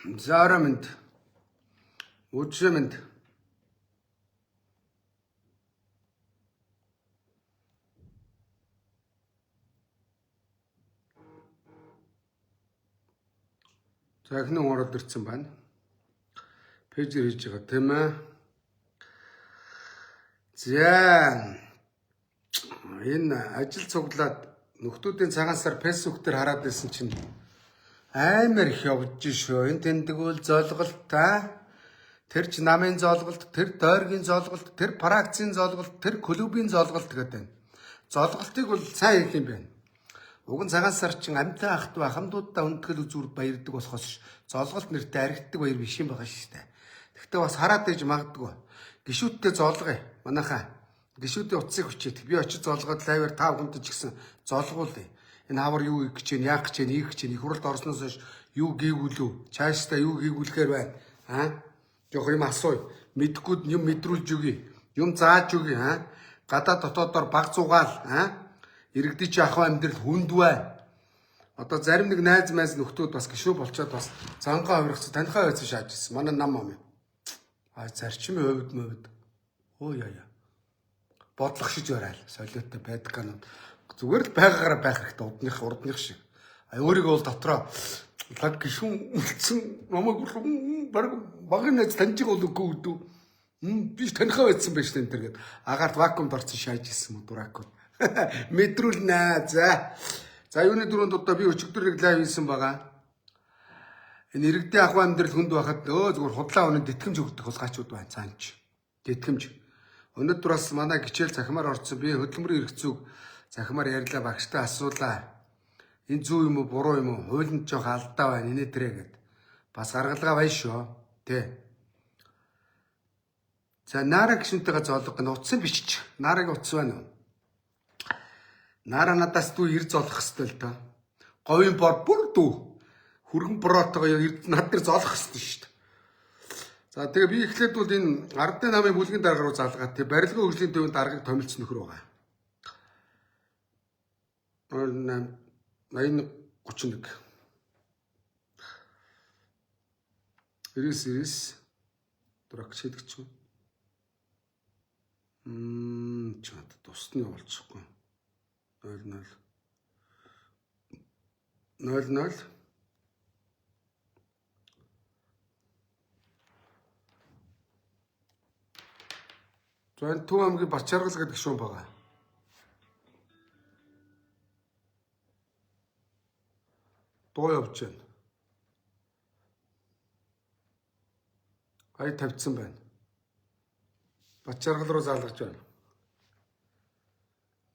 За орой минь. Өдрийн минь. За эхнэн ороод ирсэн байна. Пэйжэр хийж байгаа тийм ээ. За энэ ажил цуглаад нөхдүүдийн цагаан сар фэйсбүүк дээр хараад байсан чинь амар их явж шүү. Энэ тэмдэгүүл золголт та тэр ч намын золголт, тэр дойргийн золголт, тэр фракцийн золголт, тэр клубын золголт гэдэг байна. Золголтыг бол сайн хийх юм байна. Уг нь цагаан сар чинь амьтан ах トゥ ахмадуудаа хүндэтгэл үзүүр баярдаг болохоос золголт нэртэй аригддаг баяр биш юм байгаа шүү дээ. Тэгтээ бас хараад иж магадгүй. Гişүүдтэй золгоё. Манайхаа гişүүдийн утсыг хүчээд би очиж золгоод лайваар та бүхэнд ч гэсэн золгуулъя. Энэ хавар юу хийх гэж байна, яах гэж байна, хийх гэж байна. Их хурлд орсноос хойш юу гийгүүлв? Цаашдаа юу гийгүүлэхээр байна? Аа? Жохо юм асууя. Мэдхгүй юм мэдрүүлж өгье. Юм зааж өгье, аа? Гадаа дотоодоор баг зугаал, аа? Иргэдийн чи ахуй амьдрал хүнд бай. Одоо зарим нэг найз майз нөхдүүд бас гişүү болчоод бас зангаа хувирах танихаа байсан шааж ирсэн. Манай нам ам юм. А зарчмын хувьд мөвд. Оо яа яа. Бодлого шиж барайл. Солиотой байдаг канууд. Зүгээр л байгаагаараа байх хэрэгтэй удных урдных шиг. А өөрийгөө бол дотроо лаг гişүүн үлдсэн намайг баг багын найз таньж байгаа бол үгүй үдүү. Би танихаа байсан байж тань тэр гээд агаарт вакуумд орсон шааж ирсэн юм дуракууд. Мэдрүүлнэ. За. За юуны дөрөнд одоо би өчигдөр нэг лайв хийсэн байгаа. Энэ иргэдийн ахуй амьдрал хүнд байхад зүгээр худлаа үнэ тэтгэмж өгдөг хулгайчуд байна цаанч. Тэтгэмж. Өнөөдөр бас манай гिचэл захимаар орсон. Би хөдөлмөрийн эрх зүйг захимаар ярьлаа, багштай асуулаа. Энэ зөв юм уу, буруу юм уу? Хуулинд жоох алдаа байна, инээ тэрэ гэд. Бас гаргалгаа байна шүү. Тэ. За Нара гişүнтэйгээ зоолго гэн утсан бичиж. Нарагийн утас байна уу? Нара надаас дүү ир золох хэвээр л доо. Говийн бор бүр дүү. Хүргэн бороотойгоо ир над дээр золох хэвээр шүү дээ. За тэгээ би эхлээд бол энэ ардын намын бүлгийн дарга руу залгаад тэг барилгын хөгжлийн төвийн даргаыг томилсон нөхөр байгаа. 08 81 31 99 99 дурак шийдэгч юм. Чад тусны болчихгүй. 0 0 0 0. За энэ Төв аймгийн Батчаргал гэдэг шуум байгаа. Дуу явж байна. Ая тавьдсан байна. Батчаргал руу залгаж байна.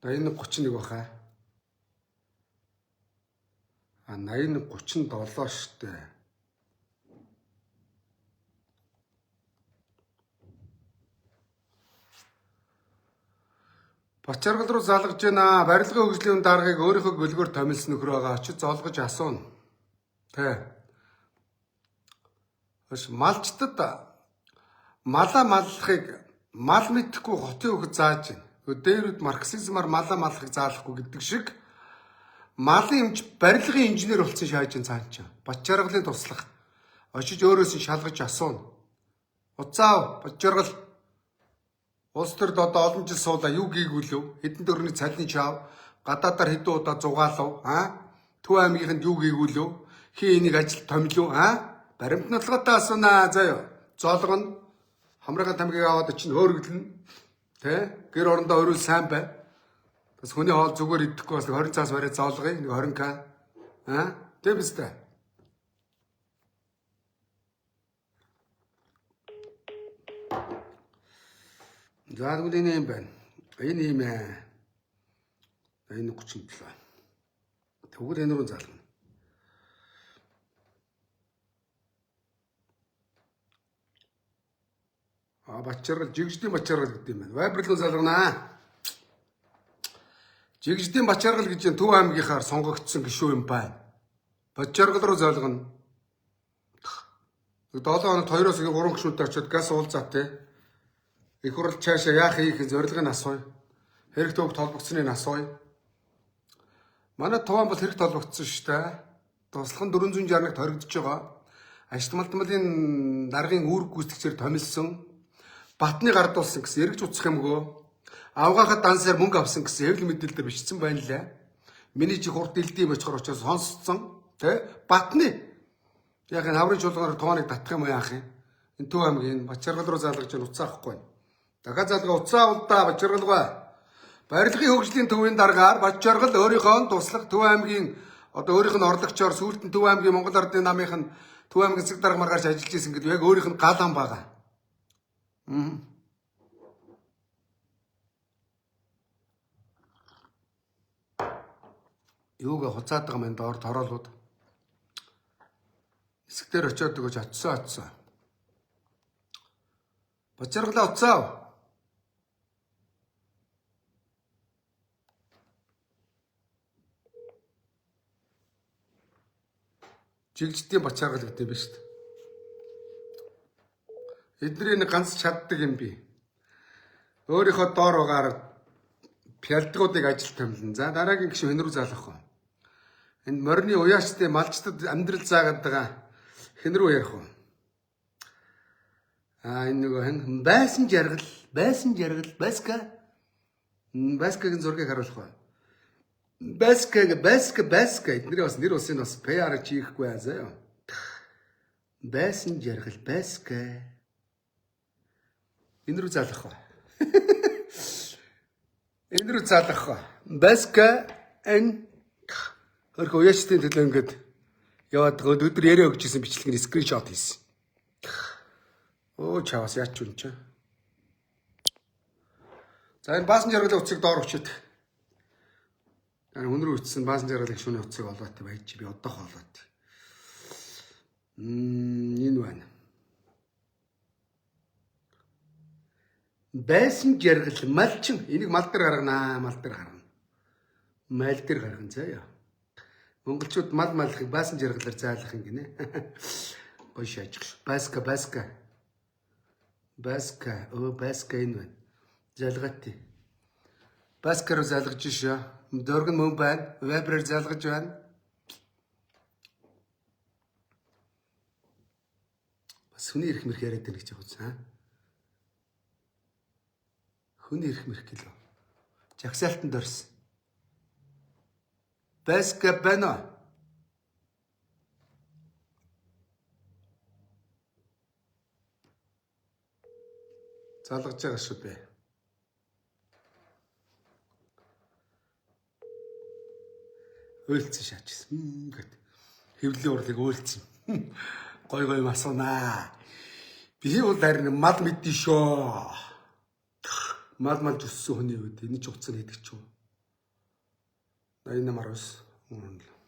81 31 баха. А 81 37 штэ. Бачаргал руу залгаж байна. Барилгын хөгжлийн даргаыг өөрийнхөө гөлгөөр томилсон нөхөр байгаа. Очиж золгож асууна. Тэ. Хош малчтад малаа маллахыг мал мэдхгүй хотын хөхөд зааж байна. Дээрүүд марксизмаар малаа маллахыг заалахгүй гэдэг шиг малын эмч барилгын инженер болсон шааж энэ цаан чинь. Бачаргалын туслах. Очиж өөрөөс нь шалгаж асууна. Уцаав Бачаргал улс төрд одоо олон жил суулаа юу гийгүүлв? Хэдэн төгрөгийн цалин чаав? Гадаадаар хэдэн удаа зугаалав? Аа? Төв аймгийнханд юу гийгүүлв? Хин энийг ажил томилов? Аа? Баримт нотлоготой асуунаа заяа. Зоолгоно. Хамрын тамхиг аваад чинь хөөргөлнө. Тэ? Гэр орондоо өрөөл сайн бай. Бас хүний хоол зүгээр идэхгүй бас 20 цаас барай зоолгоё. Нэг 20к. Аа? Тэ биз дээ. За тэгвэл энэ юм байна. Энэ юм ээ. Энэ 37. Тэгвэл энэ рүү залгана. А Бачаргал, жигждийн Бачаргал гэдэг юм байна. Вайбер руу залганаа. Жигждийн Бачаргал гэж энэ Төв аймгийнхаар сонгогдсон гишүүн юм байна. Бачаргал руу залгана. 7 хоногт 2-оос 3 гишүүнтэй очиод газ уулзаа те. Их хурл цаашаа яах хийх зорилгыг нь асууя. Хэрэг төвөг толбогдсныг нь асууя. Манай Туван бол хэрэг толбогдсон шүү дээ. Туслах нь 461 хоригдож байгаа. Ашт малтмалын даргын үүрэг гүйцэтгэгчээр томилсон. Батны гардуулсан гэсэн эргэж уцах юмгүй. Авгаахад дансаар мөнгө авсан гэсэн хэвлэл мэдээлэлээр бичсэн байна лээ. Миний чих урт дэлдий бочхор очиж сонсцсон. Тэ? Батны. Яг энэ хаврын чуулганаар тооныг татах юм уу яах юм? Энэ Төв аймгийн Бачаргал руу залгаж уцаа авахгүй. Дахиад залгаа уцаа авалдаа Бачаргалгаа. Барилгын хөгжлийн төвийн даргаар Бачаргал өөрийнхөө туслах Төв аймгийн одоо өөрийнх нь орлогчоор сүүлд нь Төв аймгийн Монгол Ардын намынх нь Төв аймгийн засаг дарга маргаарч ажиллаж исэн гэдэг яг өөрийнх нь гал ам байгаа. Юуг хуцаад байгаа юм доор тороолууд. Хэсэг дээр очиод өгөөч очсон. Бачаргалаа уцаа. Жигждийн бачаргал гэдэг юм биш үү? Эдний ганц чаддаг юм би. Өөрийнхөө доор угаар пялдгуудыг ажил томилно. За дараагийн гишүүн хэн рүү залах вэ? Энд морины уяачтай малчтад амьдрал заагаад байгаа хэн рүү ярих вэ? Аа энэ нөгөө хэн байсан жаргал, Баска. Баскагийн зургийг харуулах вэ? Баска. Эдний бас нэр усын бас PR хийхгүй аа заяа. Байсан жаргал Баска. Энэ рүү залах вэ? Энэ рүү залах вэ? Баска энэ хөрх уяачтын төлөө ингээд яваад байгаа өдөр яриа өгч исэн бичлэгийг скриншот хийсэн. Өө чаваас яач юм чи. За энэ баасан жаргалын утсыг доор өчөд. Энэ хүн рүү ичсэн баасан жаргалын шүүний утсыг олоод байж би одоох олоод. Энэ байна. Байсан жаргал малчин энийг мал дээр гаргана, мал дээр гаргана. Мал дээр гаргана заяа. Монголчууд мал малахыг баасан жаргалаар зайлах юм гинэ. Гоё шаажгал. Баска. Баска, өө баска энэ байна. Залгаатай. Баска руу залгаж шөө. Дөргөн мөн байна. Вайберээр залгаж байна. Бас хүний эрх мэрх яриад байна гэж яг үз аа. Хүний эрх мэрх гэлөө. Жагсаалтанд орсон. Баска байна. Залгаж байгаа шүү дээ. Уйлцсан шаачсан. Гэт. Хэвлэлийн урлыг уйлцсан. Гой гой масуунаа. Би бол харин мал мэдэн шүү. Мал малж өссөн хүний үед энэ ч утас нь хийдэг ч юм. 88 19 өмнө.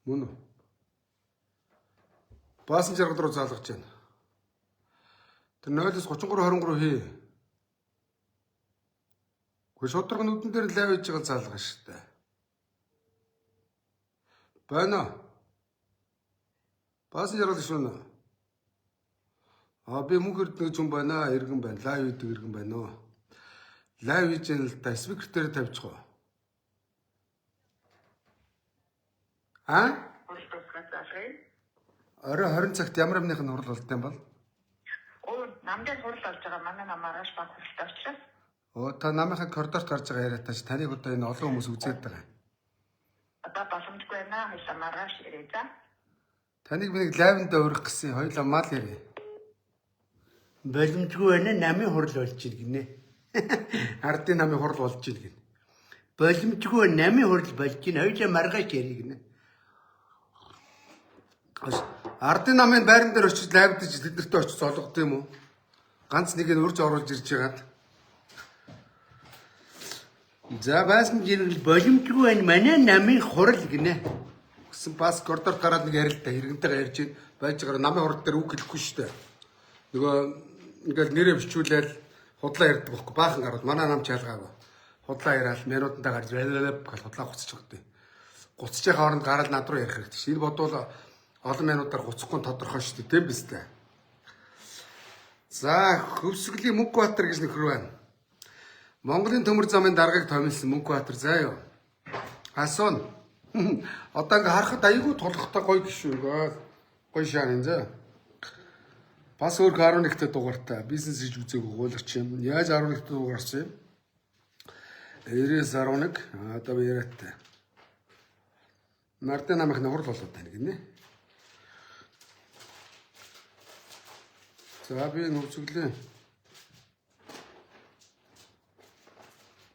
Мөн үү? Баасан жаргал руу залгаж байна. Тэр 0-с 33 23 хий. Гэхдээ шударга нүдэн дээр лайв хийж байгаа залгаж шүү дээ. Байна. Баасан жаргал шүү нэ. А би мөнх эрдэнэ гэж юм байна, иргэн байна. Лайв хийдэг иргэн байна уу? Лайв хийж яана л да. Спикер дээр тавьчих уу? А? Орой 20 цагт ямар юмных нь хурал болд юм бол? Оо, нам дээр хурал болж байгаа. Манай намаараш баг хуралтай учраас. Оо, та намынхаа коридорт гарч байгаа яриатаач таныг одоо энэ олон хүмүүс үзээд байгаа. Одоо боломжгүй байна. Хоёлаа маргааш ирээ за. Таныг би нэг лайванда урих гэсэн. Хоёлаа мал ирээ. Боломжгүй байна. Намын хурал болж ийн гинэ. Ардын намын хурал болж ийн гинэ. Боломжгүй намын хурал болж ийн. Хоёлаа маргааш ярий гинэ. Ардын намын байран дээр очиж лайвдаж тэд нартэй очиж золгод юм уу? Ганц нэг нь урьж оруулж ирж байгаад. За байсан жиргэл боломжгүй байна. Манай намын хурал гинэ. Гэсэн бас коридорт гараад нэг ярил та иргэнтэйгээ ярьж байна. Байж байгаа намын хурал дээр үг хэлэхгүй шүү дээ. Нөгөө ингээл нэрээ бичүүлээл худлаа ярьдаг байхгүй. Баахан гарууд манай нам чалгаагүй. Худлаа яриад минутандаа гарч гэл худлаа гуцчих өгдөө. Гуцж байгаа хооронд гараад над руу ярих хэрэгтэй шин. Энэ бодвол олон минутаар гуцахгүй тодорхой шүү дээ. Тийм биз дээ. За Хөвсгөлийн Мөнхбаатар гэж нөхөр байна. Монголын төмөр замын даргаыг томилсон Мөнхбаатар заа юу. Асуун. Одоо ингээ харахад айгүй тулхтай гоё гişүү. Гоё шаан заа. Бас өөр 11-т дугаартай бизнес хийж үзээгүй гуйлагч юм. Яаж 11-т дугаарсан юм? 99 11 одоо би яриатай. Нардын намайг нухрал болоод байна гинэ. За би нүцгэлээ.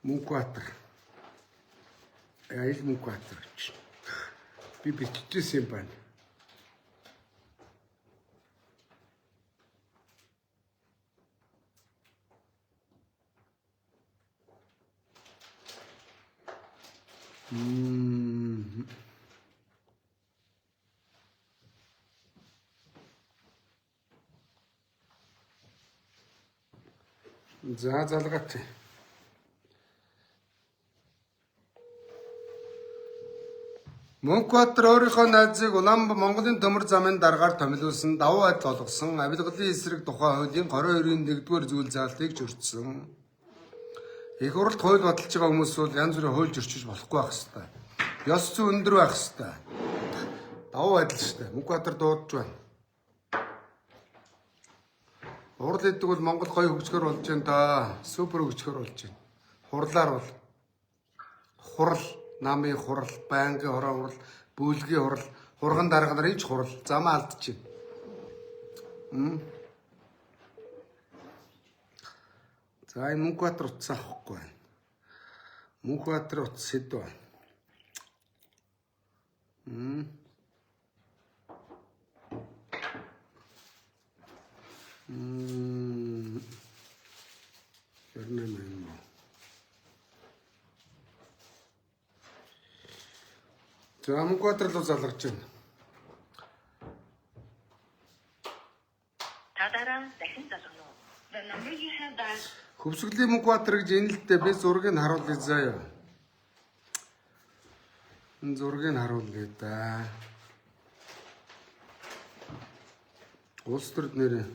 Мөнхбаатар. Айл Мөнхбаатар гэж. Би биччихсэн юм байна. За залгаач. Мөнхбаатар өөрийнхөө найзыг Улаан Монголын төмөр замын даргаар томилуулсан, давуу адил олгосон, авилгалын эсрэг тухай хуулийн 22-ийн 1-р зүйл заалтыг зөрчсөн. Их хурлд хууль баталж байгаа хүмүүс бол янз бүрийн хууль зөрчиж болохгүй байх хэвээр. Ёс зүй өндөр байх хэвээр. Давуу адил шүү дээ. Мөнхбаатар дуудаж байна. Хурал идэг бол Монгол гоё хөгжихөр болж байна да. Супер хөгжихөр болж байна. Хурлаар бол хурал, намын хурал, байнгын хороо хурал, бүлгийн хурал, хурган дарга нарын ч хурал замаа алдчихэв. За энэ Мөнхбаатар утас авахгүй байна. Мөнхбаатар утас хэд байна? Мм. 98 юм уу? За Мөнхбаатар руу залгаж байна. Та дараа дахин залгана уу? The number you have dialed Хөвсгөлийн Мөнхбаатар гэж энэ л дээ би зургийг нь харуулъя заяа. Энэ зургийг нь харуулъя да. Улс төрд нэрээ.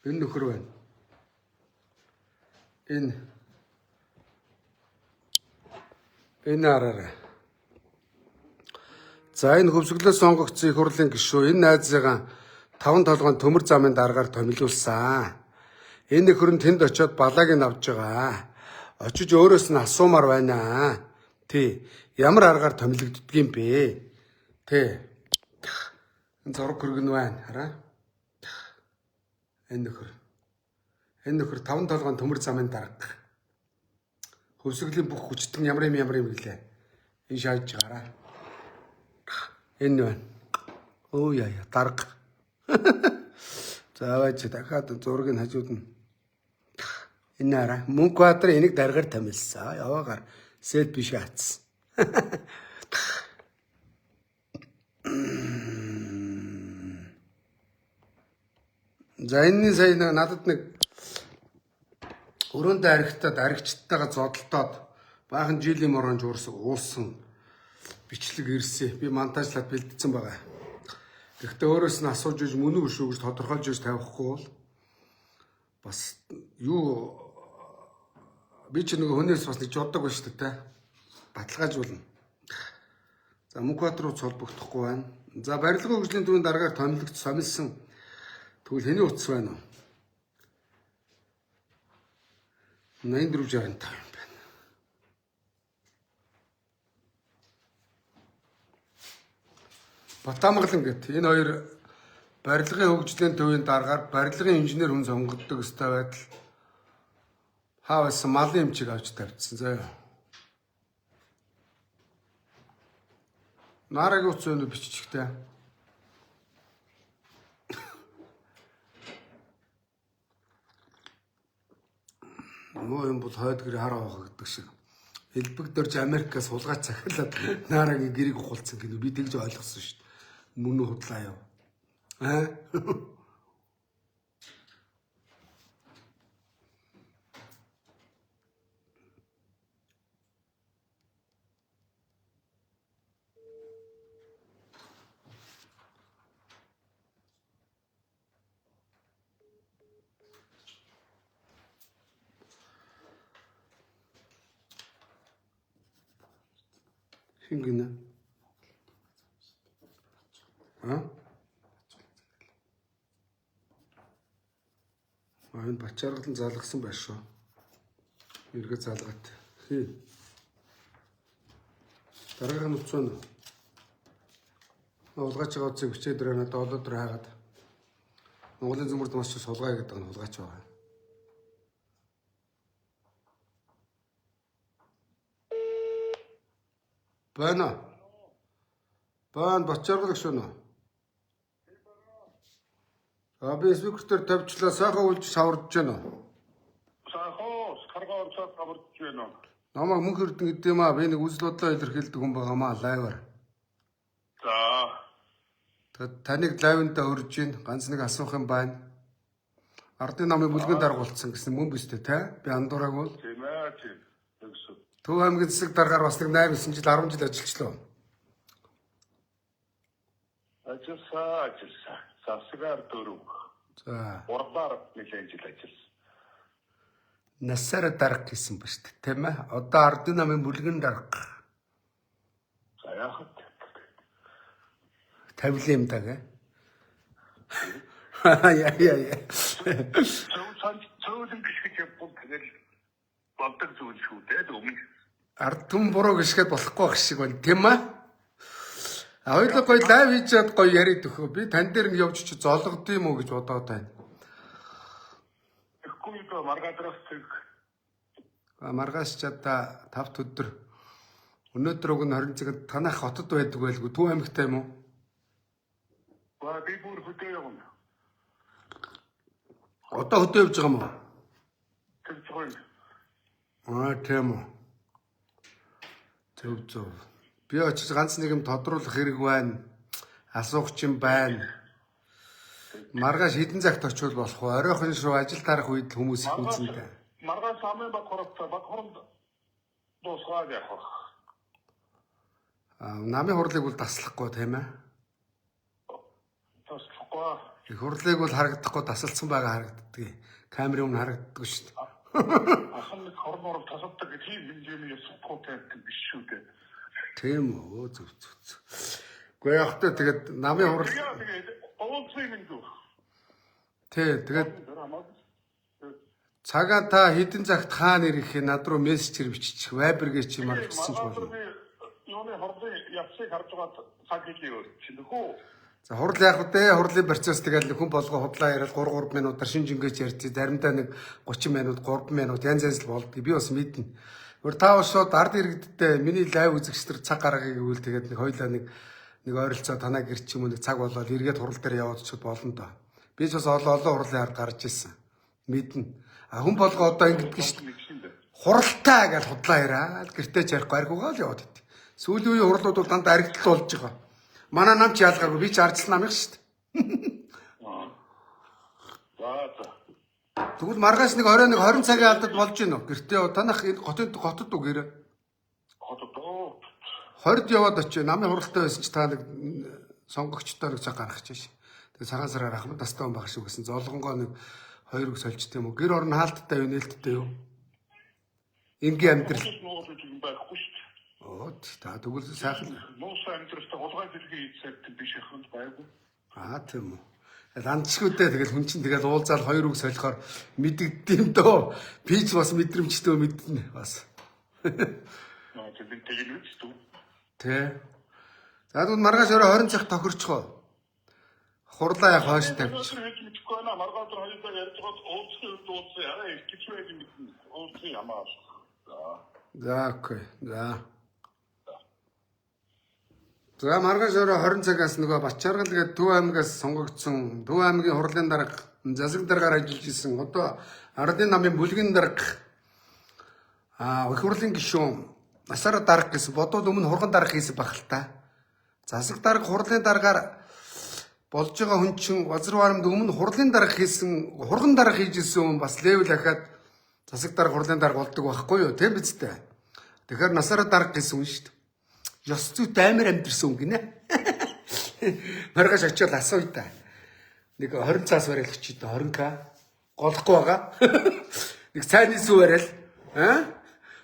Энэ нөхөр байна. Энэ араарай. За энэ хөвсгөлөөс сонгогдсон их хурлын гишүүн энэ найзыгаа таван толгойн төмөр замын даргаар томилуулсан. Энэ нөхөр нь тэнд очиод балааг нь авч байгаа. Очиж өөрөөс нь асуумаар байна. Тий. Ямар аргаар томилогддөг юм бэ? Тий. Энэ зураг хөргөн байна. Хараа. Энэ нөхөр. Энэ нөхөр таван толгойн төмөр замын дарга. Хөвсгөлийн бүх хүчтэн ямар юм гэлээ. Энэ шааж гараа. Энэ байна. Өө яа дарга. За байж дахиад зургийг хажууд нь. Энэ араа Мөнхбаатар энийг даргаар томилсон. Яваагаар селфи шаацсан. За энэний сая надад нэг өрөөндөө архитаад архичтайгаа зодолтоод баахан жилийн моронж уурсан уусан бичлэг ирсэн. Би монтажлаад бэлдсэн байгаа. Гэхдээ өөрөөс нь асууж иж мөн үү шүү гэж тодорхойлж иж тавихгүй бол бас юу би ч нэг хүнээс бас нэг жудаг байна шүү дээ. Баталгаажуулна. За Мөнхбаатар руу цолбогдохгүй байна. За барилгын хөгжлийн төвийн даргаар томилогдсон сомилсон тэгвэл хэний утас байна уу? 8465 юм байна. Батамгалан гэт энэ хоёр барилгын хөгжлийн төвийн даргаар барилгын инженер хүн сонгогддог өстой байдал хаа байсан малын эмчиг авч тавьчихсан заяа. Нарагийн утас өнө биччихтэй. Муу юм бол хойд гэр хар авах гэдэг шиг. Элбэг дөрж Америкаас сулгаач захиалаад Нарагийн гэрийг ухуулсан гэдэг би тэгж ойлгосон шүү дээ. Мөн үү худлаа юу? Аа? Хин гинэ? А? А энэ Бачаргалан залгасан байх шүү. Эргэ залгаад. Хий. Дараагийн нь уцаа нь. Улгаач байгаа утсыг бичээд дээр надад олоод дээр хаагаад. Монголын зүмэрд маш их сулгаа гэдэг нь хулгайч байгаа. Байна. Байна, Бачаргал гэх шөнө. А би спикер дээр тавьчлаа, сайхан үлж саварж байна уу? Сайхан каргаа орцоод аварч байна. Намайг мөнх эрдэн гэдэг юм аа. Би нэг үзэл бодлоо илэрхийлдэг хүн байгаамаа live аар. За. Тэгээд таныг live ндаа урьж гин ганц нэг асуух юм байна. Ардын намын бүлгэн даргуулсан гэсэн мөн биз дээ, тэ? Би андуураагүй бол. Тийм ээ, тийм. Тэгсэн. Төв аймгийн засаг даргаар бас нэг 8 9 жил 10 жил ажиллажлаа. Ажилласаа, ажилласаа. Засгаар дөрөв. За. Урдаар нэлээд жил ажилласан. Насаараа дарга гэсэн ба шүү дээ, тийм ээ? Одоо ардын намын бүлгэн дарга. За яахад. Тавилын юм даа гэ. Яа яа яа. Зөв санч цөөлөн гიშгэж явбал тэгэл болдог зүйл шүү дээ өмнө. Ард түмэн буруу гიშгээд болохгүй байх шиг байна, тийм ээ? А хоёулаа гоё live хийж чад гоё яриад өгөө. Би тань дээр нь явж чи золгод юм уу гэж бодоод байна. Тэгэхгүй юу маргаадраас тэг. А маргааш ч одоо 5 өдөр. Өнөөдөр уг нь 20 цагт танах хотод байдаг байлгүй. Төв аймагтай юм уу? Ба би бүр хөдөө явна. Одоо хөдөө явж байгаа юм уу? Тэгж байгаа юм. Аа тийм үү. Зөв зөв. Би очиж ганц нэг юм тодруулах хэрэг байна. Асуух чинь байна. Маргааш хэдэн цагт очивол болох вэ? Оройхон шоу ажил тарах үед л хүмүүс их үзнэ дээ. Маргааш амын баг хуралцаа баг хуралд дуусгаад явах. Аа намын хурлыг бол таслахгүй тийм ээ. Таслахгүй. Их хурлыг бол харагдахгүй тасалдсан байгаа харагддаг. Камерын өмнө харагддаг шүү дээ. Асан нэг хорн урал тасалдаг тийм хэмжээний ёсгүй тавьдаг биш шүү дээ. Тийм үү? Зөв зөв зөв. Гэхдээ яг та тэгээд намын хурал Тэгээд уулзсан юм дүү. тий тэгээд цагаа та хэдэн цагт хаана ирэх юм над руу мессежээр биччих. Viber-гээ чи мар бичсэн ч болно. Юуны хурлын явцыг харж байгаа цаг хэлээ өөр чинь нөхөө. За хурал яах вэ? Хурлын процесс тэгэл хүн болгоо худлаа яриад 3 3 минутаар шин жингээч ярьчих. Заримдаа нэг 30 минут, 3 минут янз янз л болдгийг би бас мэднэ. Өөр та бас шууд ард иргэдтэй миний live үзэгчдэр цаг гаргахыг гэвэл тэгээд нэг хоёлаа нэг нэг ойролцоо танаа гэр ч юм уу нэг цаг болоод эргээд хурал дээр яваад очиход болно доо. Би ч бас олон олон хурлын ард гарч ирсэн. Мэднэ. А хүн болгоо одоо ингэдэг шүү дээ. Хуралтай гэж худлаа яриад гэртээ ч ярихгүй архиугаа л яваад идэв. Сүүлийн үеийн хурлууд бол дандаа архитал болж байгаа. Манай нам ч ялгаагүй би ч ардчилсан намын шүү дээ. За за. Тэгвэл маргааш нэг орой нэг 20 цагийн алдад болж гин үү? Гэртээ танах энэ хотын хотод уу гэрээ? Хотод оо. 20-д яваад очив. Намын хуралтай байсан чи та нэг сонгогчтой нэг цаг гаргах чаш. Тэгээ цагаан сараар ахмад тастай хүн баг шүү гэсэн. Золгонгоо нэг хоёр үг сольчт юм уу? Гэр орон хаалттай юу, нээлттэй юу? Энгийн амьдрал. Нууц юм байхгүй шүү дээ. Оо та тэгвэл сайхан. Нуусан амьдралтай хулгай дэлхийн эцэг биш ихэнд байггүй. Аа тийм үү. Ландшгүй дээ тэгэл хүн чинь тэгэл уулзаал хоёр үг солихоор мэдэгдэм дөө. Би ч бас мэдрэмжтэй мэднэ бас. Наа тийм тэгэл үст үү. Тэ. За тэгвэл маргааш орой 20 цагт тохирчихоо. Хурлаа яг хойш тавьчих. Өнөөдөр хийж мэдэхгүй байна. Маргааш хоёулаа ярьж байгаад уулзсан үед уулзсан. Арай ирчих байж мэднэ. Уулзсан ямаа. За. За окей. За. За маргааш орой 20 цагаас нөгөө Бачаргал гэдэг Төв аймгаас сонгогдсон Төв аймгийн хурлын дарга засаг даргаар ажиллаж исэн. Одоо Ардын намын бүлгийн дарга аа их хурлын гишүүн насаараа дарга гэсэн бодвол өмнө хурган дарга хийсэн байх л та. Засаг дарга хурлын даргаар болж байгаа хүн чинь Вазарварамд өмнө хурлын дарга хийсэн, хурган дарга хийж исэн хүн бас level ахаад засаг дарга хурлын дарга болдог байхгүй юу? Тийм биз дээ. Тэгэхээр насаараа дарга гэсэн хүн шүү дээ. Ёс зүйт амар амьдэрсэн хүн гинэ. Маргааш очиод асууя та. Нэг 20 цаас барайл очие да 20к. Голохгүй байгаа. Нэг цайны сүү барайл. Аа?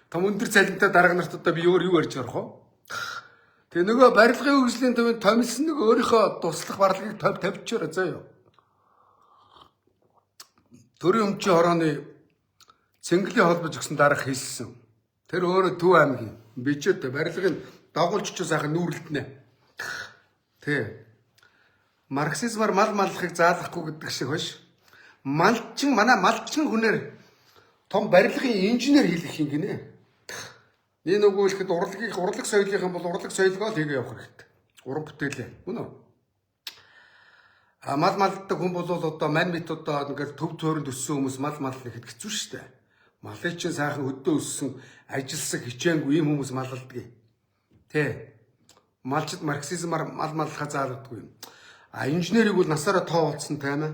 Том өндөр цалинтай дарга нарт одоо би өөр юу ярьж орох вэ? Тэгээ нөгөө барилгын хөгжлийн төвийн томилсон нэг өөрийнхөө туслах барилгыг тавьчихаарай заяа. Төрийн өмчийн хорооны Цэнгэлийн холбож өгсөн дарга хэлсэн. Тэр өөрөө Төв аймгийн бюджет барилгыг дагуулж очиж сайхан нүүрлдэнэ. Тэ. Марксизмаар мал маллахыг заалгахгүй гэдэг шиг хош. Малчин манай малчин хүнээр том барилгын инженер хийх юм гинэ. Энэ нөгөө хэлэхэд урлаг соёлынхан бол урлаг соёлгоо л хийгээ явах хэрэгтэй. Уран бүтээлээ. Үнэ үү? А мал малддаг хүн бол одоо мань мэт одоо ингээл төв тойронд өссөн хүмүүс мал маллах гэхэд хэцүү шүү дээ. Малын чинь сайхан хөдөө өссөн, ажилласан хичээнгүй ийм хүмүүс малладаг. Тэ. Малчид марксизмаар мал маллахаа заалгадаггүй юм. А инженерийг бол насаараа тоо болсон тайм аа.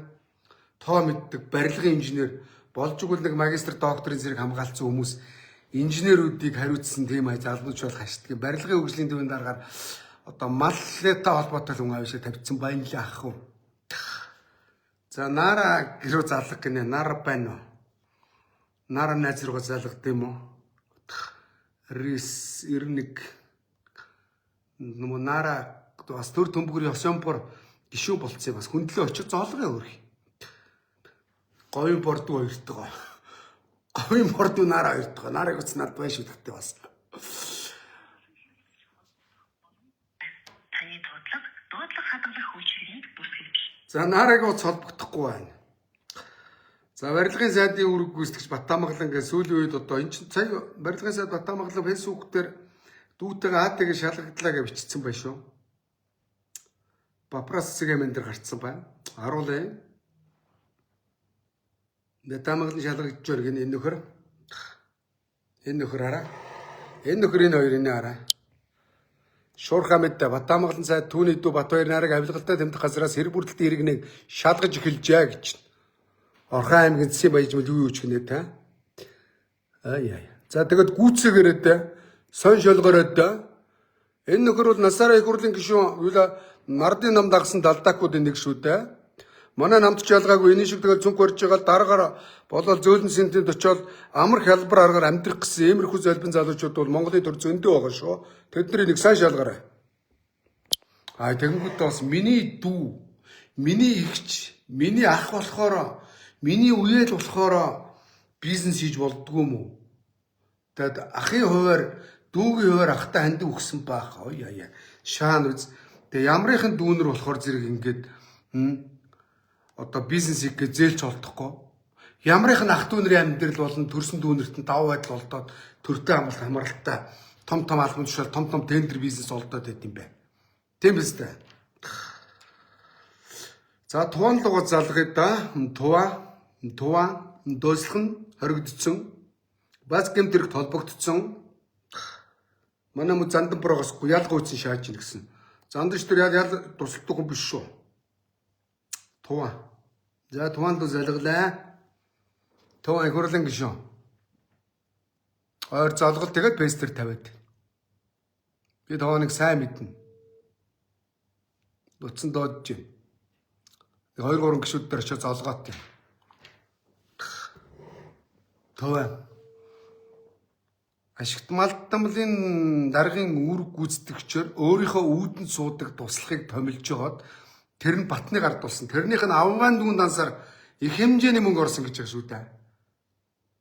Тоо мэддэг барилгын инженер болж игэл нэг магистр докторын зэрэг хамгаалцсан хүмүүс инженерүүдийг хариуцсан тийм аж албан тушаал хашдаг. Барилгын хөгжлийн төвийн дараагаар одоо маллаатай холбоотой хүн авшаа тавьчихсан байна л ах уу. За Нара гэрүү залга гинэ. Нара байна уу? Нара найз руугаа залгад юм уу? Рис 91 нөмө Нара бас төр төмбгөр Ёсёмпор гişүү болцсон бас хүндлээ очиж зоолгын өрх. Говийн бордуу хоёртгоо. Говийн бордуу Нара хоёртгоо. Нарыг үц над бай шүү дээ бас. Таны дуудлага хадгалах үйлчилгээг бүртгэгдэл. За Нараг уц холбогдохгүй байна. За барилгын сайдын үүрэг гүйцэтгэгч Батамгалан гэх сүүлийн үед одоо эн чинь сая барилгын сайд Батамгалан Facebook дээр дүүтэйгээ АТ-г шалгагдлаа гэж бичсэн байх шүү. Папрас цэгэм энэ дэр гарцсан байна. Харуулъя. Батамгалан шалгагдж байгаа гин энэ нөхөр. Энэ нөхөр хараа. Энэ нөхөр энэ хоёр энэ хараа. Шуурхаа мэдээ Батамгалан сайд түүний дүү Батбаяр нарыг авилгалтай тэмдэх газраас хэрэг бүрдэлтийн иргэнийг шалгаж эхэлжээ гэж. Орхон аймгийн засгийн баяжмал юу юу ч гинэ та. Ай ай. За тэгэд гүцэгээрээ дээ. Сон шолгороо дээ. Энэ нөхөр бол насаараа их хурлын гишүүн үйл нардын нам дагсан далдаакуудын нэг шүү дээ. Манай намд ч ялгаагүй энэ шиг тэгэл цүнх барьж байгаа л дараагаар болол зөөлөн сэнтэнд очиод амар хялбар аргаар амьдрах гэсэн иймэрхүү золбин залуучууд бол Монголын төр зөндөө байгаа шүү. Тэдний нэг сайн шалгараа. А тэгэнгүүтээ бас миний дүү, миний эгч, миний ах болохоор миний үеэл болохоор бизнес хийж болдгоо юм уу? Тэгэд ахын хуваар дүүгийн хуваар ахтай хандив өгсөн баах. Ой яа. Шаан үз. Тэгээ ямрынхан дүүнер болохоор зэрэг ингээд одоо бизнес хийх гэж зээлч олдохгүй. Ямрынхан ах дүүнэрийн амьдрал болон төрсөн дүүнерт нь давуу байдал олдоод төртэй амралт хамралтай том том албан тушаал том том тендер бизнес олдоод байд юм бэ. Тийм биз дээ. За туан луга залгая да. Туа дууслах нь хоригдсон. Бас гэмт хэрэг толбогдсон. Манай мө зандан борогоос ял гуйцсан шааж ийн гэсэн. Зандан ч тэр ял тусалдаг хүн биш шүү. Туа. За туан руу залглаа. Туа их хурлын гишүүн. Ойр золгол тэгээд пестер тавиад. Би туаныг сайн мэднэ. Нутсан доодж байна. 2 3 гишүүд дээр очиж золгоот юм. Туа. Ашигт малтамлын даргын үүрэг гүйцэтгэгчээр өөрийнхөө үүдэнд суудаг туслахыг томилж жогоод тэр нь Батны гард тулсан. Тэрнийх нь авгаан дүүн дансаар их хэмжээний мөнгө орсон гэж байгаа шүү дээ.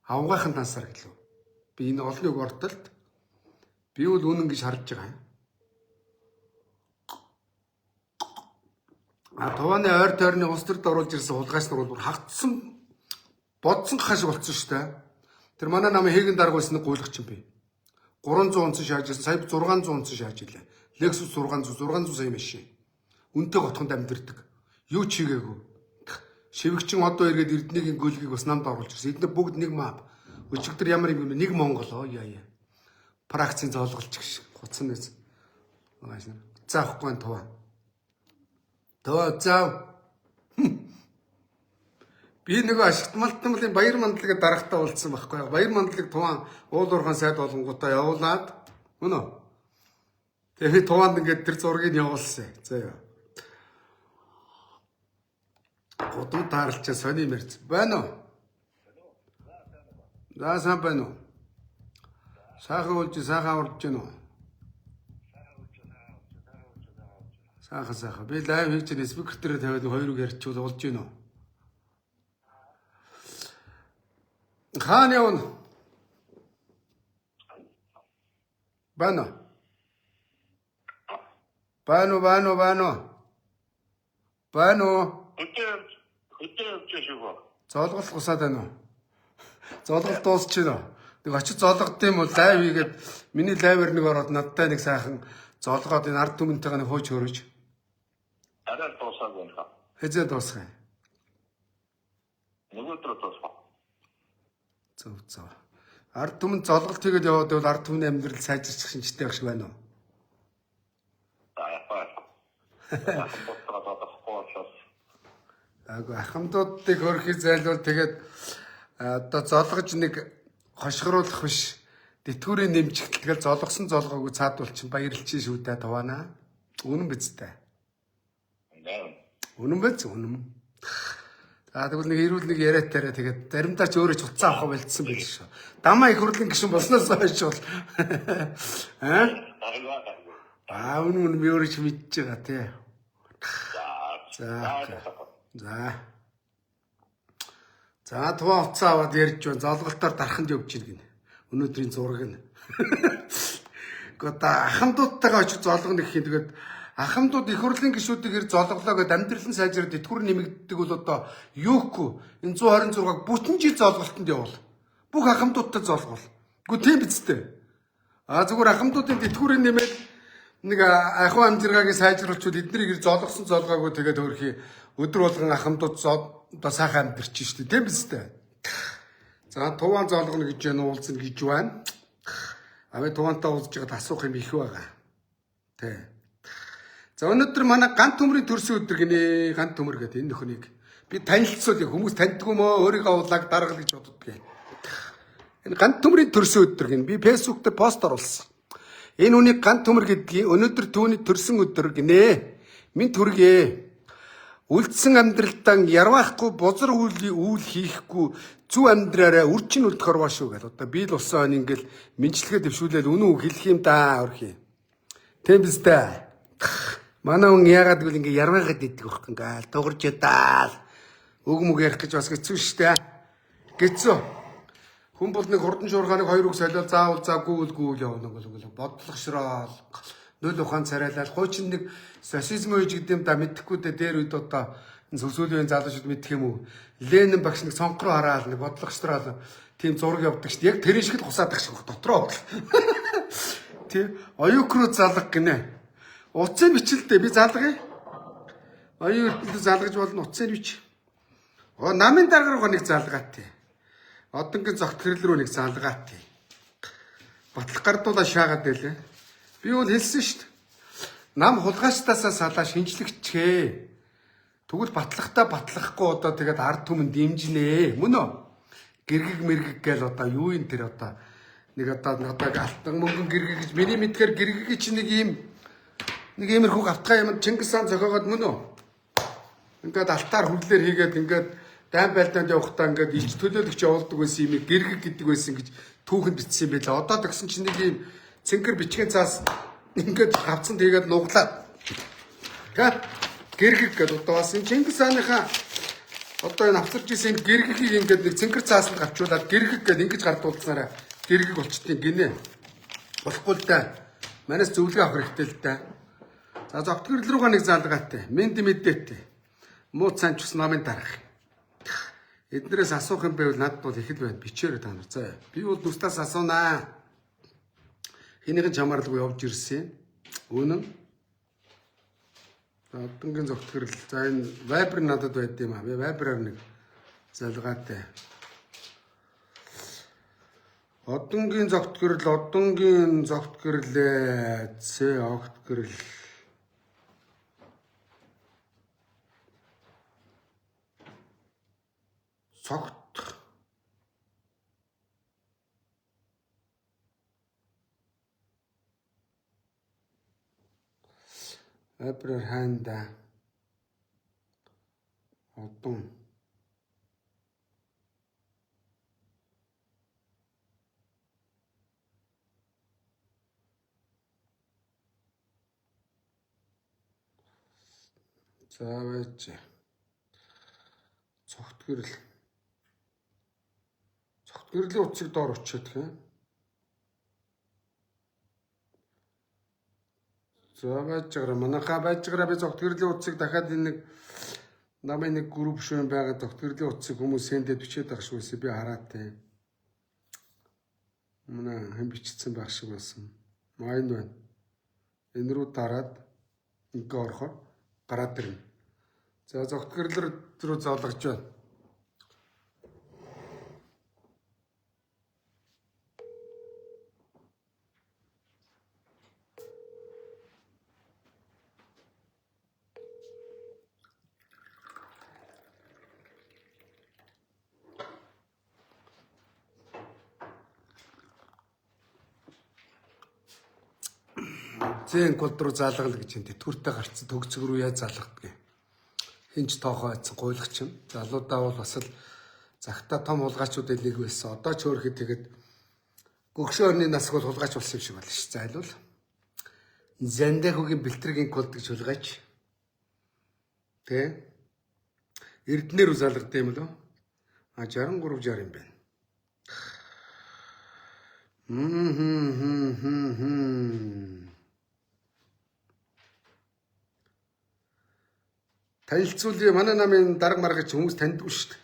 Авгаахан дансаар гэлөө. Би энэ олонний үг ортолт би бол үнэн гэж харж байгаа юм. А тувааны ойр тойрны улс төрд оруулж ирсэн хулгайч нар бол бүр хагцсан бодсон хаш болцсон шүү дээ. Тэр манай намын хийгэн дарга байсан нэг гуйлгач юм би. 300 онцон шааж ирсэн. Сая 600 онцон шааж илээ. Lexus 600 сая машин. Үнтэй готхонд амьдэрдэг. Юу ч хийгээгүй. Шивгчин одоо эргээд Эрдэнэгийн гүйлгийг бас намд оруулж ирсэн. Эдгээр бүгд нэг мап. Өчигдөр ямар юм бэ? Нэг Монгол оо яа яа. Пракцийн зоолголч гэж хуцсан нэз. Заахгүй тува. Тува зав. Би нөгөө ашигт малтамлын Баяр мандлагыг дарагтаа уулзсан байхгүй. Баяр мандлыг туваан уул уурхайн сайд болонгуудаа явуулаад үнэ. Тэгээ би туваанд ингээд тэр зургийг явуулсан. За яа. Гудам таарлчаа сони мэрц. Байна уу? За сайн байна уу? Сайхан уулж сайхан аварж гин үү? Сайхан сайхан. Би live хийж байгаа speaker дээр тавиад нэг хоёр үг ярьчихвал болж гин үү? Хаана явна? Байна. Байна уу, байна уу, байна уу? Байна уу? Хөдөө явж шүү. Золголт гусаад байна уу? Золголт дуусч байна уу? Нэг очиж золгод юм бол live хийгээд миний live аар нэг ороод надтай нэг сайхан золгоод энэ ард түмэнтэйгээ нэг хууч хөрөж. Арай дуусаагүй юм. Хэзээ дуусгая. Нөгөөдрөө дуусах. Зөв зөв. Ард түмэн золголт хийгээд яваад байвал ард түмний амьдрал сайжирчих шинжтэй байх шиг байна уу? За япаа. Ахмадуудаа бодохгүй учраас. Аагүй ахмадуудыг хөрхий зайлвал тэгээд одоо золгож нэг хошгоруулах биш тэтгэврийн нэмжигдэл тэгэл золгосон золгоогүй цаадуул чинь баярлчих шүү дээ таваана. Үнэн биз дээ. Үнэн биз үнэн. За тэгвэл нэг эрүүл нэг яриатаараа тэгээд заримдаа ч өөрөө ч утсаа авах болцсон байл шүү. Дамаа их хурлын гишүүн болсноос хойш бол аа аа үнэн үнэн би өөрөө ч мэдж байгаа тий. За. За. За туваа утсаа аваад ярьж байна. Золголтоор дарханд явж гин гинэ. Өнөөдрийн зураг нь. Гэхдээ ахмадуудтайгаа очиж золгоно гэх юм. Тэгээд ахмадууд их хурлын гишүүдийг ир золголоо гэдээ амьдрал нь сайжраад тэтгэвэр нэмэгддэг бол одоо юухгүй энэ 126-г бүтэн жил золголтонд явуул. Бүх ахмадуудтай золгоол. Үгүй тийм биз дээ. А зүгээр ахмадуудын тэтгэврийг нэмээд нэг ахуй амжиргааг сайжруулчвал эднийг ир золгосон золгоогүй тэгээд өөрхий өдөр болгон ахмадууд одоо сайхан амьдарч шүү дээ. Тийм биз дээ. За туваан золгоно гэж байна уулзна гэж байна. А би туваантай уулзж байгаад асуух юм их байгаа. Тэ. За өнөөдөр манай гант төмрийн төрсөн өдөр гинэ. Гант төмөр гэдэг энэ нөхнийг би танилцуул хүмүүс таньдгүй мөө өөрийгөө улааг даргал гэж боддгийг. Энэ гант төмрийн төрсөн өдөр гинэ. Би Facebook дээр пост оруулсан. Энэ үнийг гант төмөр гэдгийг өнөөдөр түүний төрсөн өдөр гинэ. Минь төргөө. Үлдсэн амьдралдаа ярваахгүй бузар үйл хийхгүй зүв амьдраараа үрчин үлдэх орвоо шүү гэл. Одоо би л усан он ингээл мэнчлэгээ дэвшүүлээд үнэн үг хэлэх юм да өрхий. Тийм биз дээ. Манай хүн яагаад гэвэл ингээ ярваагаад иддэг байхгүй ингээл дугарч ядаал. Үг мүг ярих гэж бас хэцүү шүү дээ. Хэцүү. Хүн бол нэг хурдан шуурхааныг хоёр үг солиол заавал заагүй үл явна гэл бодлогошрол нөл ухаан царайлал хуучин нэг социализм үеж гэдэг юм да мэдэхгүй дээ дээр үед одоо энэ сүүлийн залуучууд мэдэх юм уу? Ленин багш нэг цонх руу хараал нэг бодлогошрол тийм зураг явдаг шүү дээ. Яг тэр шиг л хусаадаг шиг дотроо. Тийм оюук руу залга гинэ. Утсын бичлээ би залгая. Оюун эрдэнэт залгаж болно утсын бич. Оо намын дарга руугаа нэг залгаатай. Одонгийн зогтгөрөл рүү нэг залгаатай. Батлах гардуулаа шаагаад байлээ. Би бол хэлсэн шүү дээ. Нам хулгайчтаасаа салаа шинжлэгчхээ. Тэгвэл батлахтаа батлахгүй одоо тэгээд ард түмэн дэмжинэ. Мөн үү? Гэргэг мэргэг гээл одоо юу юм тэр одоо нэг одоо надад алтан мөнгөн гэргэг гэж миний мэдгээр гэргэг чинь нэг ийм нэг иймэрхүү гавтгай юм Чингис хаан зохиогоод мөн үү? Ингээд алтаар хүрлээр хийгээд ингээд дайн байлдаанд явахдаа ингээд илч төлөөлөгч явуулдаг байсан юм гэргэг гэдэг байсан гэж түүхэнд бичсэн юм байлаа. Одоо тэгсэн чинь нэг ийм цэнгэр бичгийн цаас ингээд хавцанд хийгээд нуглаад. Тэ? Гэргэг гэдэг одоо бас энэ Чингис хааныхаа одоо энэ авчирч исэн гэргэгийг ингээд нэг цэнгэр цаасанд гавчуулаад гэргэг гэдэг ингэж гардуулснараа гэргэг болчтын гинэ. Болохгүй л да. Манайс зөвлөгөө авах хэрэгтэй л да. За зогтгөрл рүүгээ нэг залгаатай. Мэнд мэдээтэй. Муу цанч ус намын дарга. Эднэрээс асуух юм байвал надад бол их л байна. Бичээрэй та нар. За би бол нүстаас асуунаа. Хэнийг нь чамаарлгүй явж ирсэн. Үнэн. За одонгийн зогтгөрл. За энэ Viber надад байд юм аа. Би Viber-аар нэг залгаатай. Одонгийн зогтгөрл, одонгийн зогтгөрлээ. Цэ огтгөрл. Цогт. Viber хаанда. Одон. За байж. Цогт гэрэл. Цогт гэрлийн утсыг доор өчөөд гэх юм. За байж байгаараа манайхаа байж байгаараа би цогт гэрлийн утсыг дахиад энэ нэг намын нэг групп шүү юм байгаа цогт гэрлийн утсыг хүмүүс сэндэд бичээд байгаа шүү би хараад те. Манай хэн бичсэн байх шиг байсан. Майн байна. Энэ рүү дараад ингээ орохоор гараад ирнэ. За цогт гэрэл рүү зоологж байна. Зэн гол руу залгал гэж юм. Тэтгэвртэй гарцсан төгцөг рүү яаж залгадаг юм. Хинч тоохоо айцсан гуйлагч юм. Залуудаа бол бас л загта том хулгайчуудын нэг байсан. Одоо ч өөрөхөд тэгээд гөгшөө орны насг бол хулгайч болсон юм шиг байна ш. Зайлвал. Зандахүгийн бэлтрэгийн код гэж хулгайч. Тэ? Эрдэнээр үү залгадаг юм лөө? А 63 60 юм байна. Танилцуулъя. Манай намын дарга маргач хүмүүс таньдгүй шүү дээ.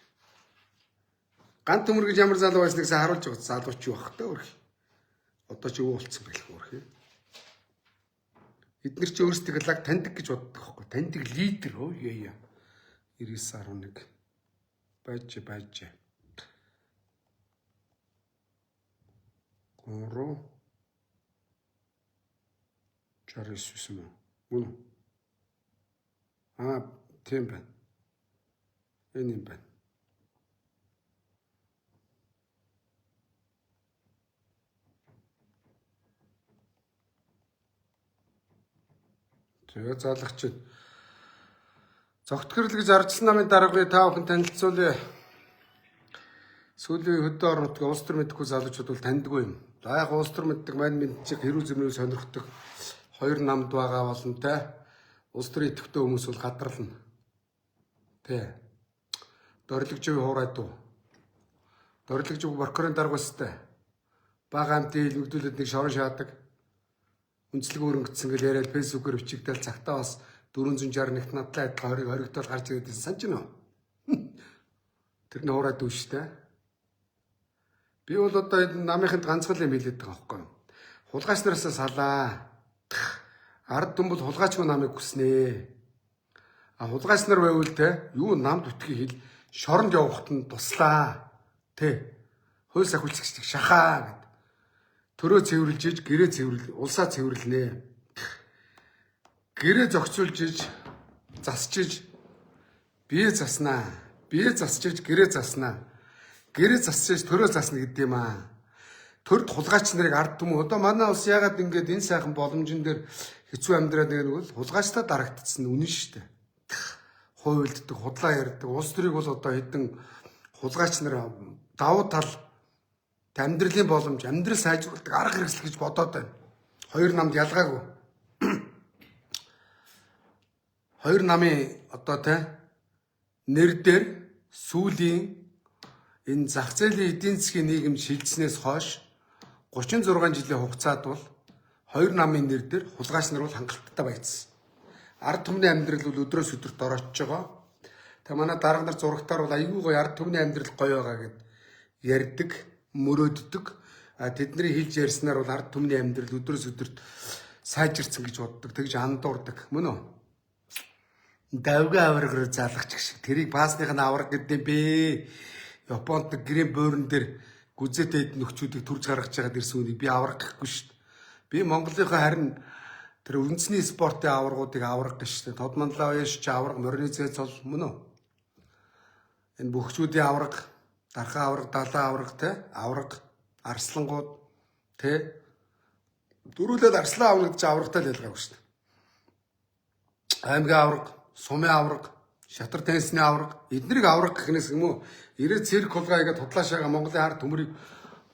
Гант төмөр гэж ямар залуу байсныг сайн харуулж байгаа. Залуу ч юу бах та өөрх. Одоо ч юу болцсон бэлэх өөрх. Эднэр чи өөрсдөө лаг таньдаг гэж боддог байхгүй. Таньдаг лидер өө яа яа. 99.11 байж байж. 3 69 юм уу? Мөн үү? Аа, тийм байна. Энэ юм байна. Тэгээ залгach. Зогтгөрл гэж ардчилсан намын даргыг та бүхэн танилцуулъя. Сүүлийн хөдөө орон нутгийн улс төр мэдхгүй залуучууд бол таньдгүй юм. За яг улс төр мэддэг мань мэд чиг хэрүү зэмрүү сонирхдаг хоёр намд байгаа болонтой улс төрийн идэвхтэй хүмүүс бол гадарлана. Тэ. Дорилогжийн хуурай дуу. Дорилогжиг прокурорын дарга өстэй. Бага амтын илмэгдүүлээд нэг шорон шаадаг. Үндэслэг өрөнгөцсөн гэл яриад фэйсбүүкээр бичигдэл цагтаа бас 461-т надлаа адилхан 20 хоригдол гарч ирээд байсан санаж байна уу? Тэр нь хуурай дүү шүү дээ. Би бол одоо энэ намынханд ганцхан юм хэлээд байгаа байхгүй юу? Хулгайч нараасаа салаа. Ард түмэн бол хулгайчгүй намыг хүснэ. А хулгайч нар байвал те юу намд үтхий хэл шоронд явахт нь туслаа. Тэ. Хууль сахиулчихдаг шахаа гэд. Төрөө цэвэрлж иж гэрээ цэвэрлэл улсаа цэвэрлэнэ. Гэрээ зохицуулж иж засч иж бие заснаа. Бие засч иж гэрээ заснаа. Гэрээ засч иж төрөө засна гэдэг юм аа. Төрд хулгайч нарыг ард түмэн одоо манай улс ягаад ингэж энэ сайхан боломжн дээр хэцүү амьдраад байгаа нь бол хулгайчдаа дарагдсан үнэн шүү дээ. Хуйлддаг, худлаа ярьдаг. Улс төрийг бол одоо хэдэн хулгайч нар давуу тал амьдралын боломж, амьдрал сайжруулдаг арга хэрэгсэл гэж бодоод байна. Хоёр намд ялгаагүй. Хоёр намын одоо те нэр дээр сүүлийн энэ зах зээлийн эдийн засгийн нийгэм шилжснээс хойш 36 жилийн хугацаанд бол хоёр намын нэр дээр хулгайч нар бол хангалттай баяжсан. Ард түмний амьдрал бол өдрөөс өдөрт ороочж байгаа. Тэгээ манай дарга нар зурагтаар бол айгүй гоё ард түмний амьдрал гоё байгаа гэд ярьдаг, мөрөөддөг. А тэдний хэлж ярьснаар бол ард түмний амьдрал өдрөөс өдөрт сайжирсан гэж боддог, тэгж андуурдаг. Мөн үү? Давга авраг руу залгач гэх шиг. Тэрийг баасных нь авраг гэдэг бэ. Японд гэрийн буурн дээр гүзээтэй эд нөхчүүдийг төрж гаргаж байгаад ирсэн үнийг би авраг гэхгүй шүү дээ. Би Монголынхаа харин тэр үндэсний спортын аваргуудыг авраг гэж шүү дээ. Тод манлаа уяш чи авраг, морины зээ цол мөн үү? Энэ бөхчүүдийн авраг, дархан авраг, далайн авраг те, авраг, арслангууд те. Дөрүүлээд арслан авна гэж аврагтай л ялгаагүй шүү дээ. Аймгийн авраг, сумын авраг, шатар тенсний авраг, эднэрийг авраг гэхнээс юм уу? Ирээд цирк хулгай хийгээд худлаашаага Монголын ард түмрийг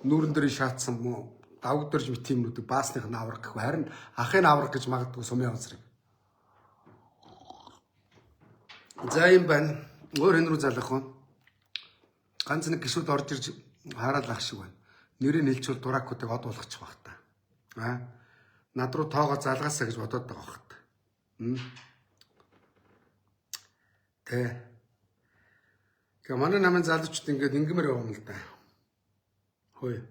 нүүрэн дээр шаатсан юм уу? Давгдэрж мэт юмнуудыг баасных нь авраг гэхгүй. Харин ахын авраг гэж магадгүй сумын онцрыг. За юм байна. Өөр хэн рүү залах вэ? Ганц нэг гişүүд орж ирж хараад ах шиг байна. Нэрийг нэлчүүл дуракуудыг од болгочих бах та. Аа. Над руу тоогоо залгаасаа гэж бодоод байгаа бах та. Тэ. Тэгээ манай намын залуучууд ингээд ингэмэр яваа юм л да. Хөөе.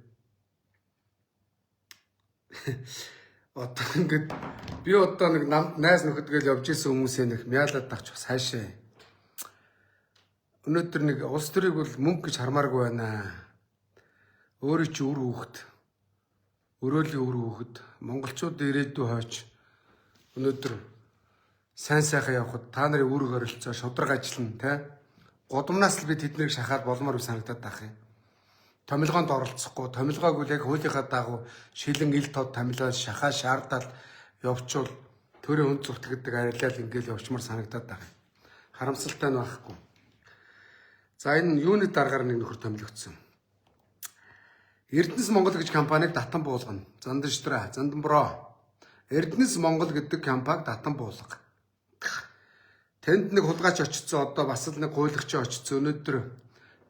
Одоо ингээд би одоо нэг намд найз нөхөд гээл явж исэн хүмүүсээ нэг мяалаад тахч бас хаашаа. Өнөөдөр нэг улс төрийг бол мөнгө гэж хармааргүй байна. Өөрөө чи үр хүүхэд. Өрөөлийн үр хүүхэд. Монголчууд ирээдүй хойч өнөөдөр сайн сайхан явхад та нарын үүрэг оролцоо шудраг ажиллана те. Гудамнаас л би тэднийг шахаад болмоор санагдаад байх юм. Томилгоонд оролцохгүй, томилгоог үл яг хуулийнхаа дагуу шилэн ил тод томилоо шахаа шаардаад явчвал төрийн хүнд зүгт гэдэг арилал ингээл явчмар санагдаад байгаа. Харамсалтай нь байхгүй. За энэ юуны дараагаар нэг нөхөр томилогдсон. Эрдэнэс Монгол гэж компаниг татан буулгана. Занданштраа, Занданбро. Эрдэнэс Монгол гэдэг компаниг татан буулга. Тэнд нэг хулгайч очсон, одоо бас л нэг гуйлагч очсон. Өнөөдөр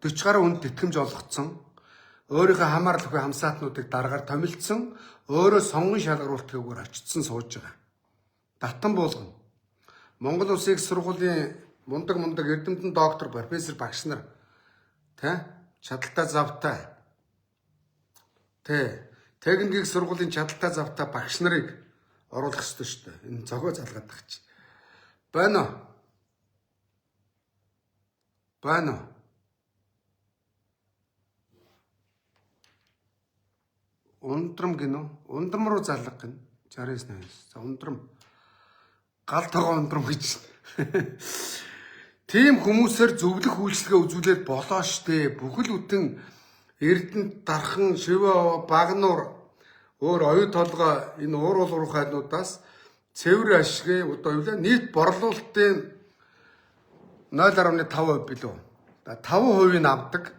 40 гаруй хүнд тэтгэмж олгоцсон. Өөрийнхөө хамаарлахгүй хамсаатнуудыг дараагаар томилдсон, өөрөө сонгон шалгаруултгүйгээр очсон сууж байгаа. Татан буулгана. Монгол Улсын их сургуулийн мундаг мундаг эрдэмтэн доктор, профессор, багш нар тэ чадaltaа завтай тэ техникийн сургуулийн чадaltaа завтай багш нарыг оруулах ёстой шүү дээ. Энэ зохио залгаад тах чи. Байна уу? Байна уу? Ундрам гинөө? Ундрам руу залга гин. 69 89. За ундрам. Гал тогоо ундрам гэж. Тийм хүмүүсээр зөвлөх үйлчлэгээ үзүүлээд болоо штэ. Бүхэл бүтэн Эрдэнэт, Дархан, Шивээ, Багнуур өөр оюу толгой энэ ууруул уурхайнуудаас цэвэр ашигыг одоо юу лээ нийт борлуулалтын 0.5% билүү. 5% нь авдаг.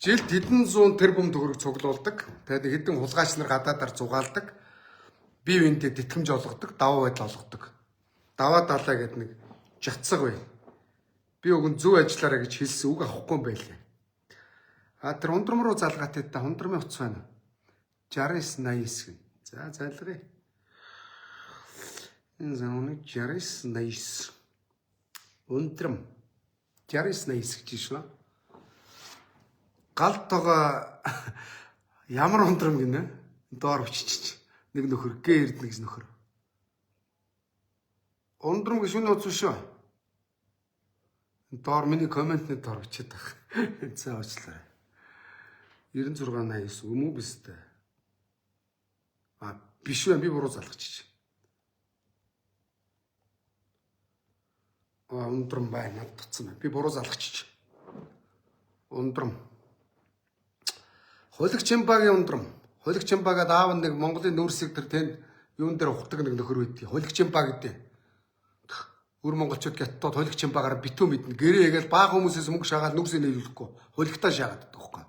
Жилд хэдэн зуун тэрбум төгрөг цуглуулдаг. Тэгээд хэдэн хулгайч нар гадаадаар зугаалдаг. Бие биендээ тэтгэмж олгодог, даваа байдал олгодог. Даваа далаа гэдэг нэг жацсаг бай. Би өгөн зөв ажиллаарай гэж хэлсэн үг авахгүй юм байлээ. А тэр ундрам руу залгаатай та ундрмын утас байна. 69 89 гэн. За залгая. Энэ зауны 69 89. Ундрам 69 89 гэж шүү. Гал тогоо ямар ундрам гинэ? Доор өччих. Нэг нөхөр гэ эрдэнэ гэж нөхөр. Ундрам гэж шүн утас шүү. Доор миний комментны доор өчөд байх. За уучлаарай. 96 89 юм уу биз дээ. А биш вэ би буруу залгачих. А ундрам байна надад татсан байна. Би буруу залгачих. Ундрам. Хулагчимбагийн ундрам. Хулагчимбагаад аав нэг Монголын нүүрсийг тэр тэнд юун дээр ухдаг нэг нөхөр байдгийг. Хулагчимба гэдэг. Өр монголчууд гяттууд хулагчимбагаар битүү мэднэ. Гэрээ хийгээл бага хүмүүсээс мөнгө шагаад нүүрсээ нийлүүлэхгүй. Хулагтаа шаагаад байдаг байхгүй.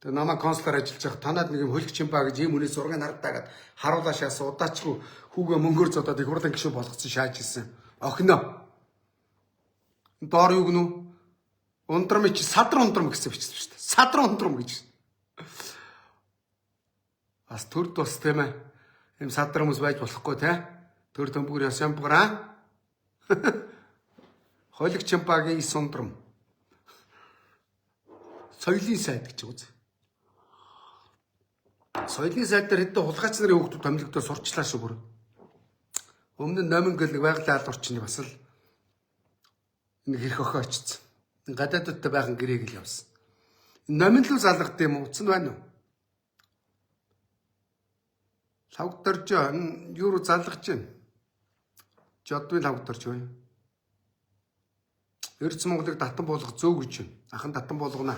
Тэгээ намаа консулаар ажиллаж байхад танад нэг юм хулагчимба гэж ийм хүний зургийг хардаа гэд харуулаа шаасан удаачгүй хүүгээ мөнгөөр зодоод их хурлын гишүүн болгоцсон шааж исэн. Охиноо. Доор юу гэнэ? Ундрам чи садар ундрам гэсэн бичсэн шүү дээ. Садар ундрам гэж. Бас төр тус тийм ээ. Ийм садар хүмүүс байж болохгүй те. Төр төмбөр яс ямбгараа. Хойлогчимбагийн ис ундрам. Соёлын сайд гэж үз. Соёлын сайд дээр хэдэн хулгайч нарын хүүхдүүд томилогдоо сурчлаа шүү бүр. Өмнө нь номин гэл нэг байгалийн алуурчны бас л нэг хэрэг охин очсон. Гадаадуудтай байхан гэрээг л явсан. Номин л залгад юм уу? Утас нь байна уу? Лавг доржоо юу руу залгаж байна? Жодвын лавг дорж байна. Эрдэс Монголыг татан буулгах зөв гэж байна. Ахан татан буулгана.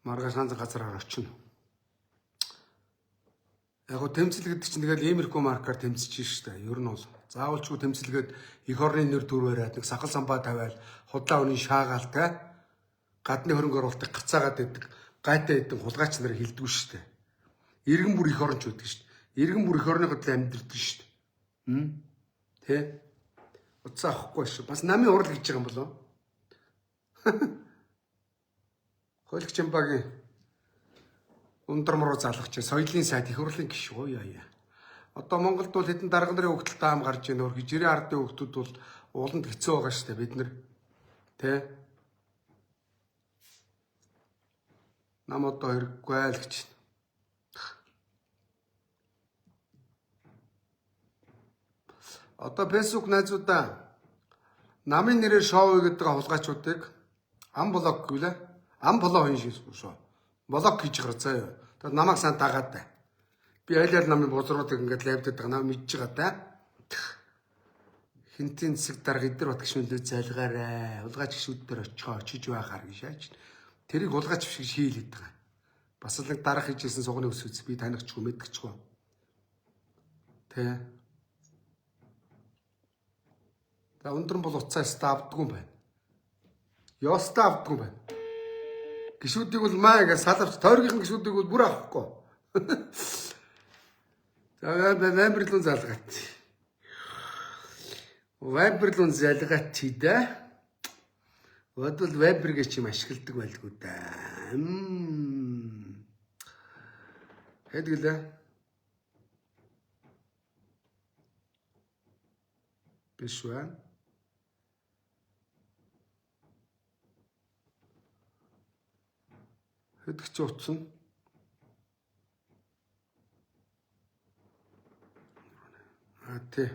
Маргааш ганц газараар очино. Яг гоо тэмцэл гэдэг чинь тэгэл иймэрхүү маркаар тэмцэж штэ. Ер нь бол заавалчгүй тэмцэлгээд эх орны нэр төр бариад нэг сахал самбаа тавиал худлаа үнийн шаагаал те гадны хөрөнгө оруулалтыг гацаагаад байдаг гайтай хэдэн хулгайч нарыг хилдэггүй штэ. Иргэн бүр эх оронч байдаг штэ. Иргэн бүр эх орныхоо төлөө амьдэрдэг штэ. Тэ? Утсаа авахгүй шүү. Бас намын хурал гэж байгаа юм болов? Хойлог Чимбагийн ундрам руу залгах чинь соёлын сайд их хурлын гишүү яа яа. Одоо Монголд бол хэдэн дарга нарын хөгтөлтэй ам гарч ийн өөр жирийн ардын хөгтүүд бол ууланд хэцүү байгаа шүү дээ бид нар. Тэ? Нам одоо хэрэггүй л гэж. Одоо Facebook найзуудаа намын нэрээр шоу гэдэг хулгайчуудыг ам блог гэлээ. Ам блог хийн шээ. Блог хийж гараа заяа. Тэгээд намайг сан дагаад бай. Би аль аль намын бузруудыг ингээд лайвдаад байгаа нам мэдж байгаа да. Хинтийн зэсэг дарга эдэр бат гişүнлүү залгаарай. Хулгайч гişүүд дээр очихоо очиж байхаар гэж шааж. Тэрийг хулгайч биш гэж хийлээд байгаа. Бас л нэг дарах хийжсэн сугны өс үз би танихчгүй мэдгэчгүй. Тэ. За өндөр бол уцаа өстө авдгүй юм байна. Ёстой авдгүй юм байна. Гişүүдийг бол маа гэж салавч тойргийнхан гişүүдийг бол бүр авахгүй. За вамберлун залгаат. Вамберлун залгаат чи да. Бодвол вамбер гэж юм ашигладаг байлгүй да. Хэд гэлээ? Биш байна. Хэд ч утсан. А тий.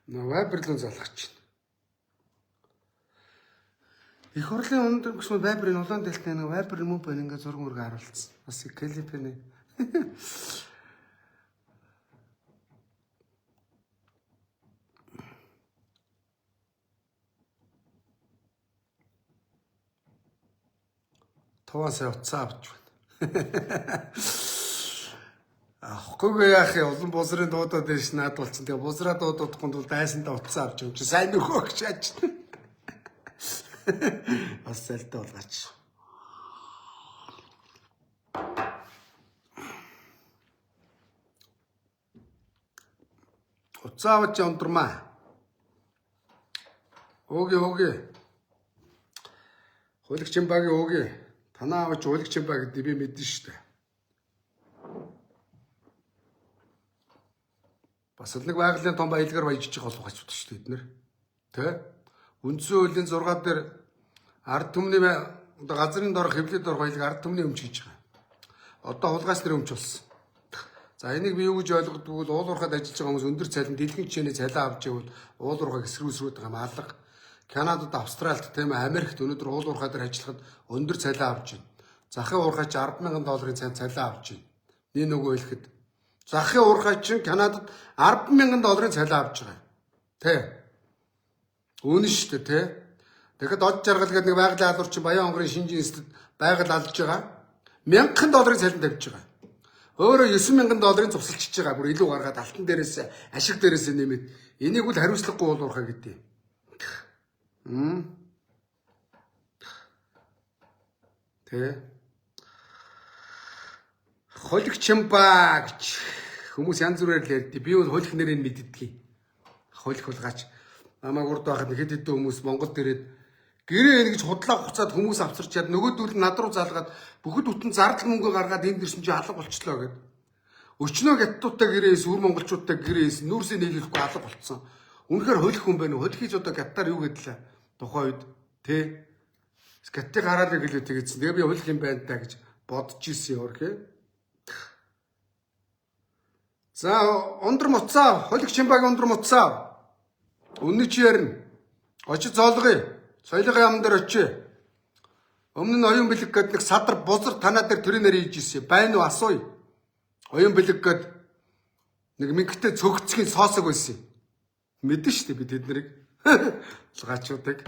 Вайберлон залгах чинь. Их хурлын өндөр гүшмэ Вайберын улаан дэлхний нэг Вайбер юм уу байна ингээд зураг мөрөг харуулсан. Бас клипний. Таван сая утсаа авч байна. Авахгүйгээ яах юм? Улан бузрын дуудаад ирж наад болцсон. Тэгээ бузраа дуудахгүй тул дайсандаа утсаа авч юм чи сайн нөхөө гэж яаж. Бас зайлтай болгооч. Утсаа авч ундрмаа. Өөги өөги. Хулагчин багийн өөги. Танаа авч хулагчин баг гэдэг би мэдэн штэ. Бас л нэг байгалийн том баялгаар баяжчих болох гэж бодсон шүү дээ эднэр. Тэ? Үндсэн хуулийн 6 дээр ард түмний одоо газрын дор хэвлэлд дор баялаг ард түмний өмч хийж байгаа. Одоо хулгайч нарын өмч болсон. За энийг би юу гэж ойлгодог вэ? Уул уурхайд ажиллаж байгаа хүмүүс өндөр цалин дэлхийн жишээний цалин авч явбал уул уурхайг эсрүүсрүүд байгаа юм алга. Канадад, Австралид, тийм Америкт өнөөдөр уул уурхай дээр ажиллахад өндөр цалин авч байна. Захын уурхайч 10,000 долларын цалин авч байна. Нэг нөгөө хэлэхэд захын уурхай чинь Канадад 10,000 долларын цалин авч байгаа. Тэ. Үнэн шүү дээ, тэ. Тэгэхэд од жаргал гэдэг нэг байгалийн алуур чинь Баян хонгорын шинжийн институт байгаль алж байгаа. 1,000 долларын цалин тавьж байгаа. Өөрөө 9,000 долларын зурсалчиж байгаа. Бүр илүү гаргаад алтан дээрээс ашиг дээрээс нэмээд энийг үл хариуцлагагүй уул уурхай гэдэг. Тэ. Холигчимба гэж хүмүүс янз бүрээр л ярьдээ. Би бол холих нэрийг мэддэгий. Холих хулгайч. Намайг урд байхад хэд хэдэн хүмүүс Монголд ирээд гэрээ энэ гэж худлаа хуцаад хүмүүс авчирч яд нөгөөдөл нь над руу залгаад бүхэд бүтэн зардал мөнгө гаргаад энд ирсэн чи алга болчлоо гэд. Өчнөө гаттуудтай гэрээ исэн, үр монголчуудтай гэрээ исэн, нүүрсээ нийлүүлэхгүй алга болцсон. Үнэхээр холих хүн байна уу? Холих хийж одоо гаттаар юу гэдлээ? Тухайн үед тэ. Гаттыг хараад игэлээ тэгсэн. Тэгээ би холих юм байна та гэж бодож исэн юм. За ундрам уцаа, холих чимбаг ундрам уцаа. Үнний чи ярина. Очиж зоолгоё. Соёлын яам дээр очие. Өмнө нь оюун бэлэг гэдэг нэг садар бузар танаа дээр төрийн нэр хийж ирсэн. Байна уу асууя. Оюун бэлэг гээд нэг мөнгөтэй цөгцгийн соосог байсан. Мэдэн шүү дээ би тэд нарыг. Лгачуудыг.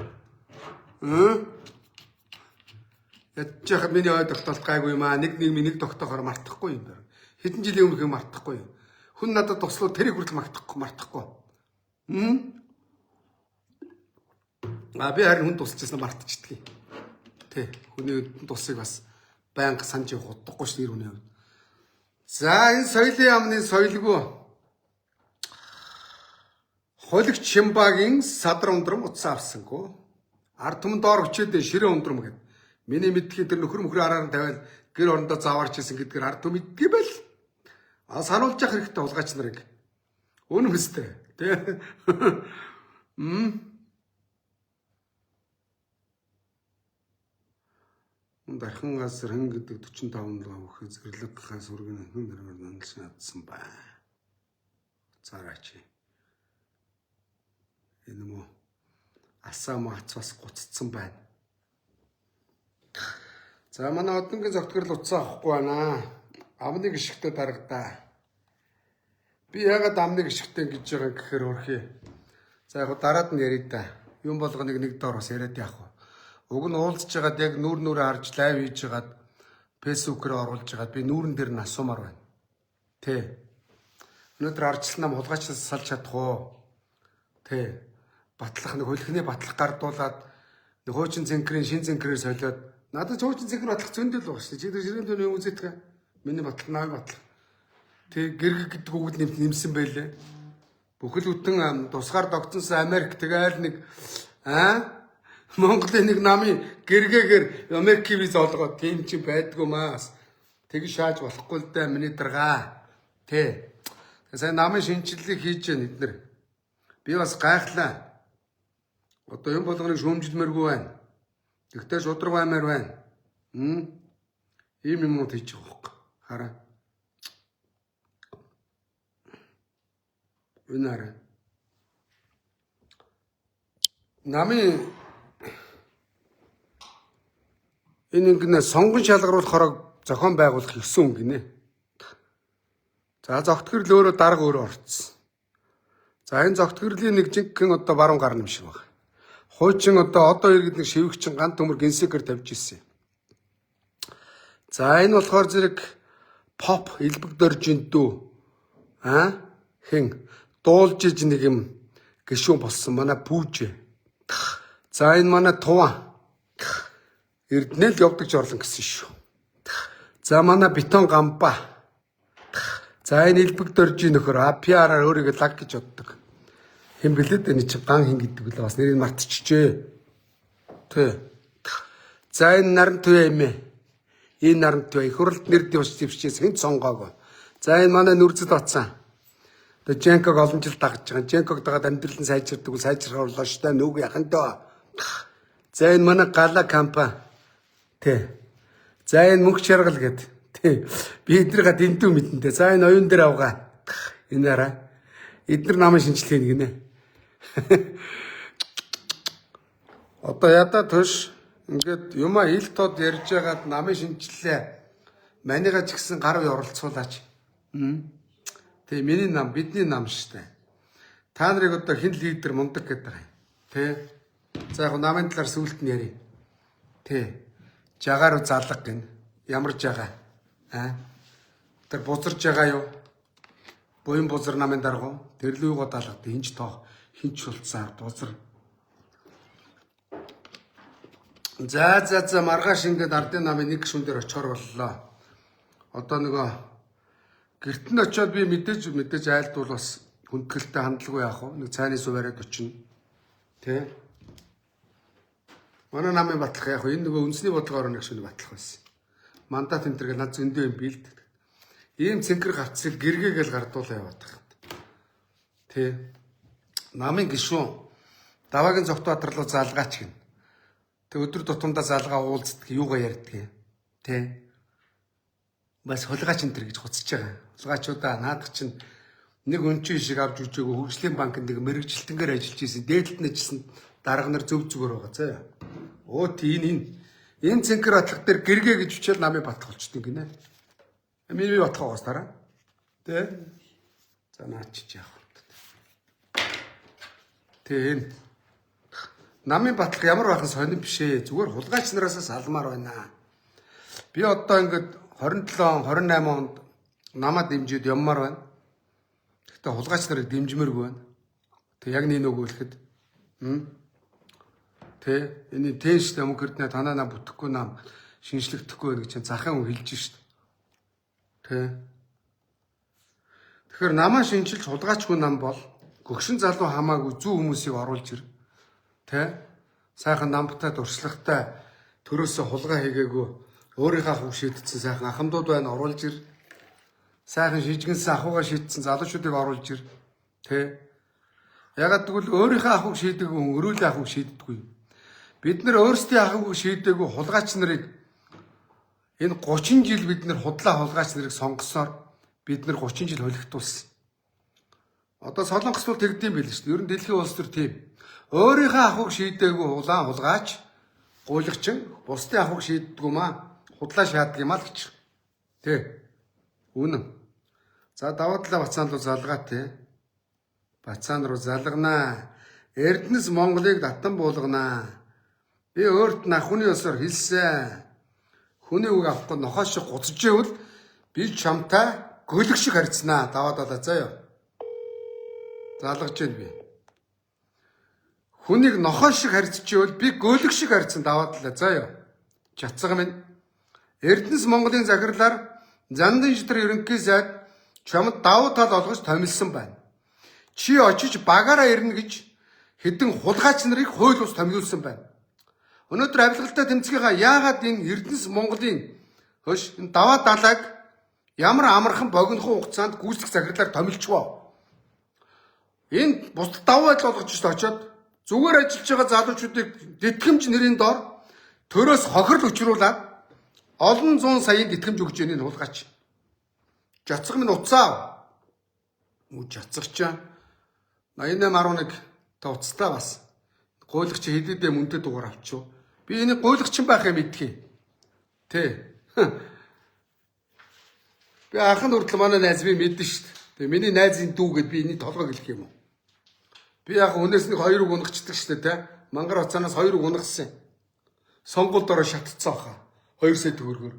Ядчих миний ой тогтоолт гайгүй юм аа. Нэг нэг миний тогтоохоор мартахгүй юм байна. Хэдэн жилийн өмнөх юм мартахгүй юм. Хүн надад туслуу тэрийг хүртэл мартахгүй. А би харин хүн тусалчихсан мартчихдаг юм. Тэ хүний тусыг бас байнга санаж явах удахгүй шүү дээ хүний хувьд. За энэ соёлын яамны соёлгүй Холагч Шимбагийн садар ундрам утсан авсангүй. Ард түмэн доор өчөөд ширээ ундрам гэд. Миний мэдхийн тэр нөхөр мөхөр араар нь тавиал гэр орондоо заваарч исэн гэдгээр ард түмэн мэддэг байл. А сануулж явах хэрэгтэй хулгайч нарыг. Үнэн мэт. Тэ. Дархан газар хэн гэдэг 45 лав өгөх зэрлэг гахаа сүргэн хэн дэрмэр нандалсан ядсан ба. Цаараач. Энэ мө асаа мац бас гуццсан байна. За манай одонгийн зогтгорл утсаа авахгүй байна. Амны гიშгтээ дарагдаа. Би яагаад амны гიშгтээ гэж байгаа гэхээр өрхий. За яг дараад нь ярий да. Юм болгоныг нэг доор бас яриад яах вэ? Уг нь уулзж байгаад яг нүүр нүрээ харж лайв хийж байгаад фэйсбүүкээр оруулж байгаад би нүүрэн дээр нь асуумаар байна. Тэ. Өнөөдөр ардчлал нам хулгайчаас салж чадах уу? Тэ. Батлах нэг хөлхний батлах гардуулаад нэг хуучин цэнкрийн шин цэнкрээр солиод надад хуучин цэнкэр батлах зөндөл байгаа шүү дээ. Чи тэр ширээнд юм үзээтгэе. Миний батлах нааг батлах. Тэ гэрэг гэдэг үг л нэмсэн байлээ. Бүхэл бүтэн тусгаар догцсон Америк тэгээл нэг Монголын нэг намын гэргээгээр Америкийн виз олгоод тийм чи байдгүй маас. Тэг шааж болохгүй л дээ миний даргаа. Тэ. Сайн намын шинжлэлийг хийж яана эднэр. Би бас гайхлаа. Одоо юм болгоныг шүүмжилмээргүй байна. Тэгтээ шудраг баймаар байна. Ийм юмнууд хийж байгаа хөөхгүй. Хараа. Энэ хараа. Намын энэ ингэнэ сонгон шалгаруулах хорог зохион байгуулах 9 хүн гинэ. За зогтгөрл өөрөө дарга өөрөө орцсон. За энэ зогтгөрлийн нэг жинхэнэ одоо баруун гар юм шиг байна. Хуучин одоо иргэд нэг шивгчин ган төмөр гинсекэр тавьж ирсэн. За энэ болохоор зэрэг поп элбэг дөржин дүү хэн дуулж иж нэг юм гişүүн болсон манай пүүж. За энэ манай туван Эрдэнэл явдаг жорлон гэсэн шүү. За манай бетон гамба. За энэ элбэг дөржийн нөхөр APR-аар өөрийгөө лаг гэж боддог. Хэн блээд энэ чи ган хин гэдэг билээ бас нэрийг мартчихжээ. Тэ. За энэ наран туяа юм ээ. Энэ наран туяа их хурлд нэр дэвшчихсэн хэн сонгоог. За энэ манай нүрзэд батсан. Тэгээ Женког олон жил дагаж байгаа. Женког дагаад амьдрал нь сайжирдаг, сайжрах орлоо шүү дээ. Нүг яхан дөө. За энэ манай гала компани. Тэ. За энэ мөнх чаргал гэд. Тэ. Би эднийга дэндүү мэдэнтэй. За энэ оюун дээр авгаа. Энэ араа. Эднэр намын шинжилгээ гинэ. Одоо ядаа төш ингээд юмаа ил тод ярьж байгаад намын шинжилгээ манига ч гэсэн гар үе оролцуулаач. Тэ миний нам бидний нам штэ. Та нарыг одоо хэн лидер мундаг гэдэг юм. Тэ. За яг намын талаар сүулт нь ярив. Тэ. Жагаар залга гин. Ямар жагаа? Тэр бузарж байгаа юу? Буян бузар намын даргуу. Тэр л юугаа даалгад инж тоох хинч шултсаар бузар. За за за маргааш ингээд ардын намын нэг гишүүн дээр очихор боллоо. Одоо нөгөө гэрт нь очиод би мэдээж айлдвал бас хүндгэлтэй хандлагагүй яах вэ? Нэг цайны суу бариад очино. Тэ? Манай намын батлах яах вэ? Энэ нөгөө үндэсний бодлогоор нэг шүний батлах байсан. Мандат энэ төргөл над зөндөө юм бэлд. Ийм цэнхэр гавцыг гэргээгээл гардуулаа яваад байгаа. Тэ. Намын гишүүн даваагийн Зогтбаатар руу залгаач гин. Тэг өдөр тутамдаа залгаа уулздаг юугаа ярьдаг юм. Тэ. Бас хулгайч энэ төр гэж хуцаж байгаа. Хулгайчуудаа наадах чинь нэг өнчийн шиг авч үжээгөө хөгжлийн банкнд нэг мэрэгжилтэнгээр ажиллаж ийсэн. Дээдлэлт нь ажилласан дарга нар зөв зүгээр байгаа заа. Өө тий энэ цэнхэр батлах дээр гэргээ гэж бичээл намыг батлах болчтой гинэ. Миний батлах байгаас дараа. Тэ? За наач яах вэ? Тэ энэ намын батлах ямар байхan сонирн биш ээ. Зүгээр хулгайч нараас салмаар байна. Би одоо ингээд 27 он 28 онд намаа дэмжиж явмаар байна. Гэхдээ хулгайч нарыг дэмжмээргүй байна. Тэг яг нэг нөгөө хэлэхэд Тэ энэ тэнш мөнх эрдэнэ танаа нам бүтэхгүй нам шинжлэгдэхгүй байх гэж чинь захын хүн хэлж шít. Тэ. Тэгэхээр намаа шинчилж хулгайчгүй нам бол гөгшин залуу хамаагүй зүү хүмүүсийг оруулж ир. Тэ? Сайхан намтай туршлагатай төрөөсөө хулгай хийгээгүй өөрийнхөө ахуйг шийдсэн сайхан ахмадууд байна оруулж ир. Сайхан шижгэнсэн ахуйгаа шийдсэн залуучуудыг оруулж ир. Тэ? Ягаад гэвэл өөрийнхөө ахуйг шийдээгүй хүн өрөөлөө ахуйг шийддэггүй. Бид нар өөрсдийн ахуйг шийдээгүй хулгайч нарыг энэ 30 жил бид нар худлаа хулгайч нарыг сонгосоор бид нар 30 жил холигдуулсан. Одоо Солонгос бол тэгдэм байл шүү дээ. Ер нь дэлхийн улс төр тийм. Өөрийнхөө ахуйг шийдээгүй улаан хулгайч гуйлагчин бусдын ахуйг шийддэггүй маа. Худлаа шаадаг юм аа л гэж. Тэ. Үнэн. За даваа талаа бацаан руу залгаа тэ. Бацаан руу залганаа. Эрдэнэс Монголыг татан буулганаа. Би өөрт нь хүний ёсоор хэлсэн. Хүний үг авахгүй нохоо шиг гуцж ивэл би чамтай гөлөг шиг харьцнаа. Даваа талаа заяа. Залгаж байна би. Хүнийг нохоо шиг харьцж ивэл би гөлөг шиг харьцсан даваа талаа заяа. Чацга минь. Эрдэнэс Монголын захирлаар Зандан шидар ерөнхий сайд чамд давуу тал олгож томилсон байна. Чи очиж багаараа ирнэ гэж хэдэн хулгайч нарыг хууль ус томилуулсан байна. Өнөөдөр авилгалтай тэмцгийнхаа яагаад энэ Эрдэнэс Монголын хөөш энэ даваа далайг ямар амархан богинохон хугацаанд гүйцэтгэх захирлаар томилчвоо. Энэ бусдад давуу байдал олгож шít очоод зүгээр ажиллаж байгаа залуучуудыг тэтгэмж нэрийн доор төрөөс хохирол учруулад олон зуун саяын тэтгэмж өгч яаны хулгайч. Жацг минь уцаа. Үу жацгчаа 88.1 та уцтай бас. Гуйлагч хэдийдээ мөнтэй дугаар авчив. Би энийг гуйлагчин байх юм идэх. Тэ. Би анхан хүртэл манай найз би мэдэн шүү дээ. Тэгээ миний найзын дүү гэд би эний толгойг хэлэх юм уу? Би яг өнөөс нэг хоёр үг унгачдаг шүү дээ, тэ. Мангар уцаанаас хоёр үг унгасан. Сонгуул дороо шатцсан хаа. 2 сая төгрөгөөр.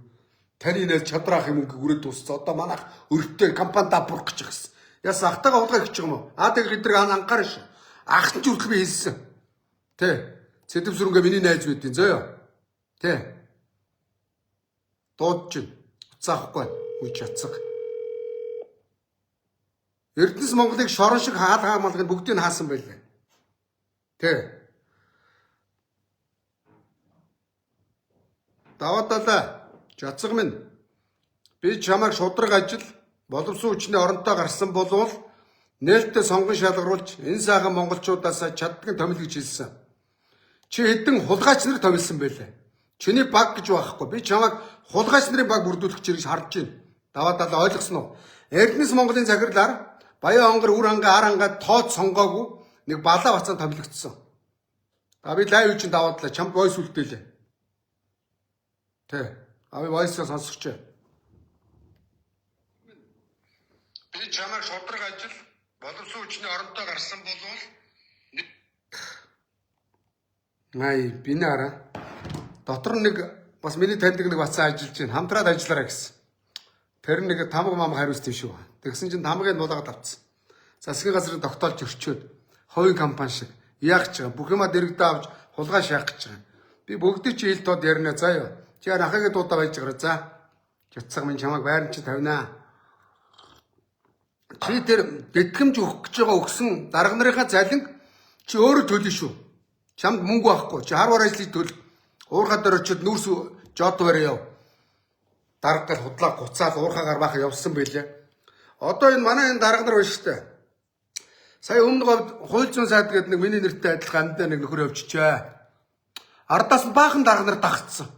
Таны найз чадраах юм мөнгө үрээд дууссан. Одоо манайх өртөө компани дабурах гэж гисэн. Яс ахтайгаа хулгай хийж байгаа юм уу? Аа тэг эдрэг анхаарна шүү. Ах нь ч хүртэл би хэлсэн. Тэ. Сэдэв сүрэнгээ миний найз байдیں۔ Зөөё. Тэ. Дуудаж чинь. Уцаахгүй. Үгүй чацаг. Эрдэнэс Монголыг шорон шиг хаал хаамалгыг бүгдийг нь хаасан байлаа. Тэ. Даваа далаа. Жацаг минь. Би чамайг шудраг ажил боловсон хүчний оронтой гарсан болвол нээлттэй сонгон шалгаруулж энэ сайхан монголчуудаасаа чаддаг томил гэж хэлсэн. Чи хэдэн хулгайч нар томилсон байлаа. Чиний баг гэж байхгүй. Би чамайг хулгайч нарын баг бүрдүүлэх гэж харж байна. Даваа далаа ойлгосон уу? Эрдэнэс Монголын захирлаар Баян онгор үр хангаа ар хангаа тооц сонгоогүй нэг балаа бацаан томилогдсон. За би лайв чинь даваа далаа чамд войс үлдээлээ. Тэ. А би войсоо сонсогч. Би чамайг шудраг ажил боловсон хүчний оронтой гарсан болвол Най би нара. Дотор нэг бас миний таньдаг нэг бацаа ажиллаж байна. Хамтраад ажиллараа гэсэн. Тэр нэг тамга мам хариуцсан юм шүү. Тэгсэн чинь тамгыг булаагаад авцсан. Засгийн газрын тогтоолж өрчөөд хувийн компани шиг яах гэж байгаа. Бүх юма дэрэгдээ авч хулгай шаах гэж байгаа. Би бүгдийг чи хил тод ярина заа юу. Чи ахыгийн дуудаа байж байгаа за. Жацсаг минь чамайг байран чи тавина. Чи тэр тэтгэмж өгөх гэж байгаа өгсөн дарга нарынхаа залинг чи өөрөө төлнө шүү. Чамд мөнгө байхгүй. Чи харвар ажлыг төл. Уурхай дээр очиод нүүрс жод барь яв. Дарга гал худлаа гуцаал уурхаагаар баха явсан байлээ. Одоо энэ манай энэ дарга нар байна шүү дээ. Сая өмнө говьд хууль зүйн сайд гэдэг нэг миний нэртэй адилхан амьдаа нэг нөхөр явчихжээ. Ардаас нь баахан дарга нар дагцсан.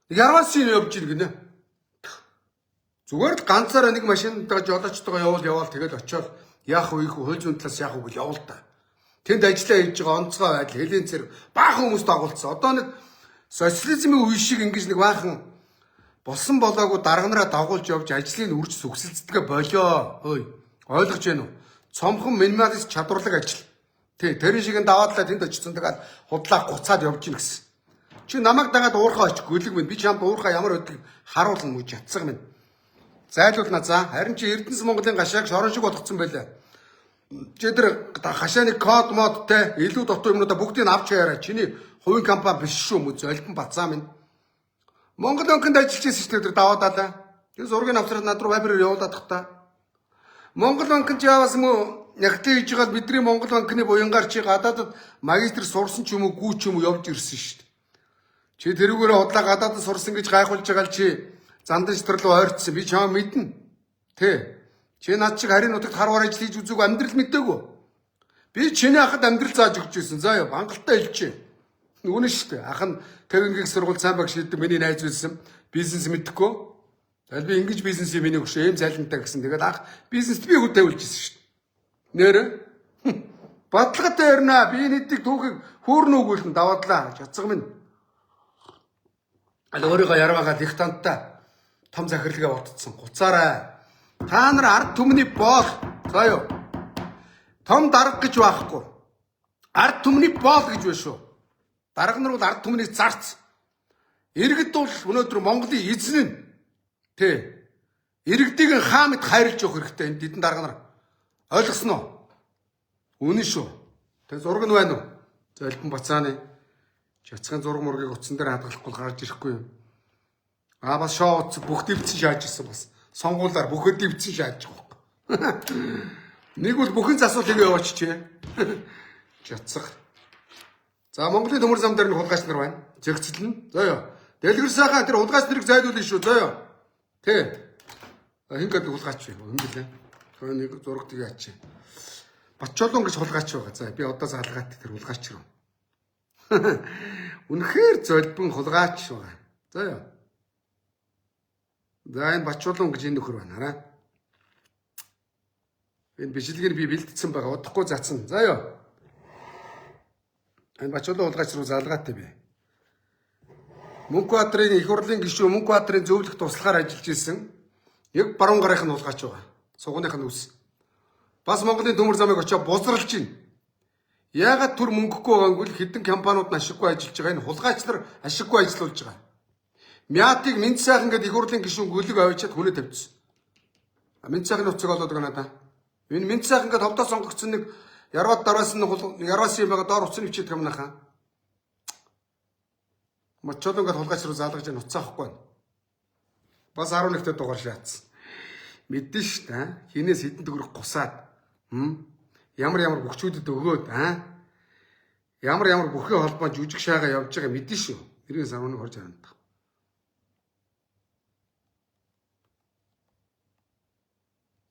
Ярваас юм явж ийн гинэ. Зүгээр л ганцаараа нэг машинтайгаа жолоочтойгоо явуул яваал тэгэл очиод яах вэ их хууль зүйн талаас яах вэ гэж явуул та. Тэнд ажиллаа хийж байгаа онцгой байдал хэлийн цэрэг баахан хүмүүс дагуулсан. Одоо нэг социализмын үе шиг ингэж нэг баахан болсон болоогүй дарга нараа дагуулж явж ажлыг үрж сүгсэлцдэгэ болио. Хөөе. Ойлгож байна уу? Цомхон минималист чадварлаг ажил. Тэ тэрэн шиг нь даваадлаа тэнд очсон. Тэгээд худлаа гуцаад явж гин гэсэн. Чи намайг дагаад уурхаа очих гөлөг минь. Би чамд уурхаа ямар байдгийг харуулна мүү чацсаг минь. Зайлуулна за. Харин чи Эрдэнэс Монголын гашааг шорон шиг болгоцсон байлаа. Чи тэр хашааны код модтэй илүү дутуу юмнуудаа бүгдийг авч яараа. Чиний хувийн компани биш шүү мүү золбон бацаа минь. Монгол банкнд ажиллаж байсан шүү дээ тэр даваа далаа. Тэр зургийг авчраад над руу вайберээр явуулаад тах та. Монгол банк чи яваас мө нягтлын хийж байгаа бидний Монгол банкны буянгаар чи гадаадад магистр сурсан ч юм уу гүү ч юм уу явж ирсэн шүү дээ. Чи тэрүүгээр худлаа гадаадад сурсан гэж гайхуулж байгаа л чи зандан штрал руу ойртсон. Би чамаа мэднэ. Тэ. Чи над шиг харийн нутагт харвар ажил хийж үзээгүй амьдрал мэдээгүй. Би чиний ахад амьдрал зааж өгч ирсэн. За яа, хангалттай хэлчихэ. Үнэн шүү дээ. Ах нь Тавингийн сургууль сайн багш хийдэг миний найз байсан. Бизнес мэдэхгүй. Тэгэл би ингэж бизнесийг миний өгшөө ийм зайлантай гэсэн. Тэгээд ах бизнест би хөд тавиулж ирсэн шүү дээ. Нэр баталгатай ярина. Би нийтийг түүхийг хүүрнэ үгүүлэн даваадлаа. Чацаг минь. Аль өөрийгөө ярваагаад их танттай том захиралгаа ботцсон. Гуцаарай. Та нар ард түмний боол. За юу. Том дарга гэж байхгүй. Ард түмний боол гэж байна шүү. Дарга нар бол ард түмнийг зарц. Иргэд бол өнөөдөр Монголын эзэн нь. Тэ. Иргэдийг нь хаа мэд хайрлж явах хэрэгтэй энэ дидэн дарга нар. Ойлгосноо? Үнэн шүү. Тэг зураг нь байна уу? Золбон бацааны чацхан зураг мургийг утсан дээр хадгалахгүй гарч ирэхгүй юм. Аа бас шоу утас бүх дэвцэн шааж ирсэн бас. Сонгуулаар бүхэд дэвцэн шааж байгаа байхгүй. Нэг бол бүхэн засвал ингэ яваач чи. Чацах. За Монголын төмөр зам дээр нь хулгайч нар байна. Зэгцэлнэ. За ёо. Дэлгэр сайхан тэр хулгайч нарыг зайлуулна шүү. За ёо. Тэ. Хин гэдэг хулгайч вэ? Хин блэ? Тэр нэг зураг тийг яач. Батчолон гэж хулгайч байгаа. За би одоо залгаад тэр хулгайч руу. Үнэхээр золбон хулгайч байгаа. За ёо. За энэ Батчолон гэж энэ нөхөр байна. Хараа. Энэ бичлэгийг би бэлтцсэн байгаа. Удахгүй затсан. За ёо. Энэ Бачуулан хулгайч руу залгаатай би. Мөнхбаатарын их хурлын гишүүн Мөнхбаатарын зөвлөх туслахаар ажиллаж исэн. Яг баруун гарын нь хулгайч байгаа. Сугных нь үс. Бас Монголын төмөр замыг очиод бузралж байна. Яагаад төр мөнгөгүй байгаагүй л хэдэн компаниуд нь ашиггүй ажиллаж байгаа. Энэ хулгайч нар ашиггүй ажиллуулж байгаа. Мятыг Мэнд сайхан гэдэг их хурлын гишүүн гөлөг авчиад хүнээ тавьчихсан. Мэнд сайхны утсыг олоод өгнө надаа. Энэ Мэнд сайхан гэдэг ховдоо сонгогдсон нэг ярваад дараасан ярваас юм байгаа доор утсны бичээд юм нахаа. Мочолон гэдэг хулгайч руу залгаж энэ утсаа авахгүй байна. Бас 11-р дугаар шаацсан. Мэдэн ш та. Хинээс хэдэн төгрөг гусаад ямар ямар бөхчүүдэд өгөөд аа ямар ямар бүхэн холбоо жүжиг шаагаа явж байгаа мэдэн шүү. 90-ээс 11 хорж харагдах.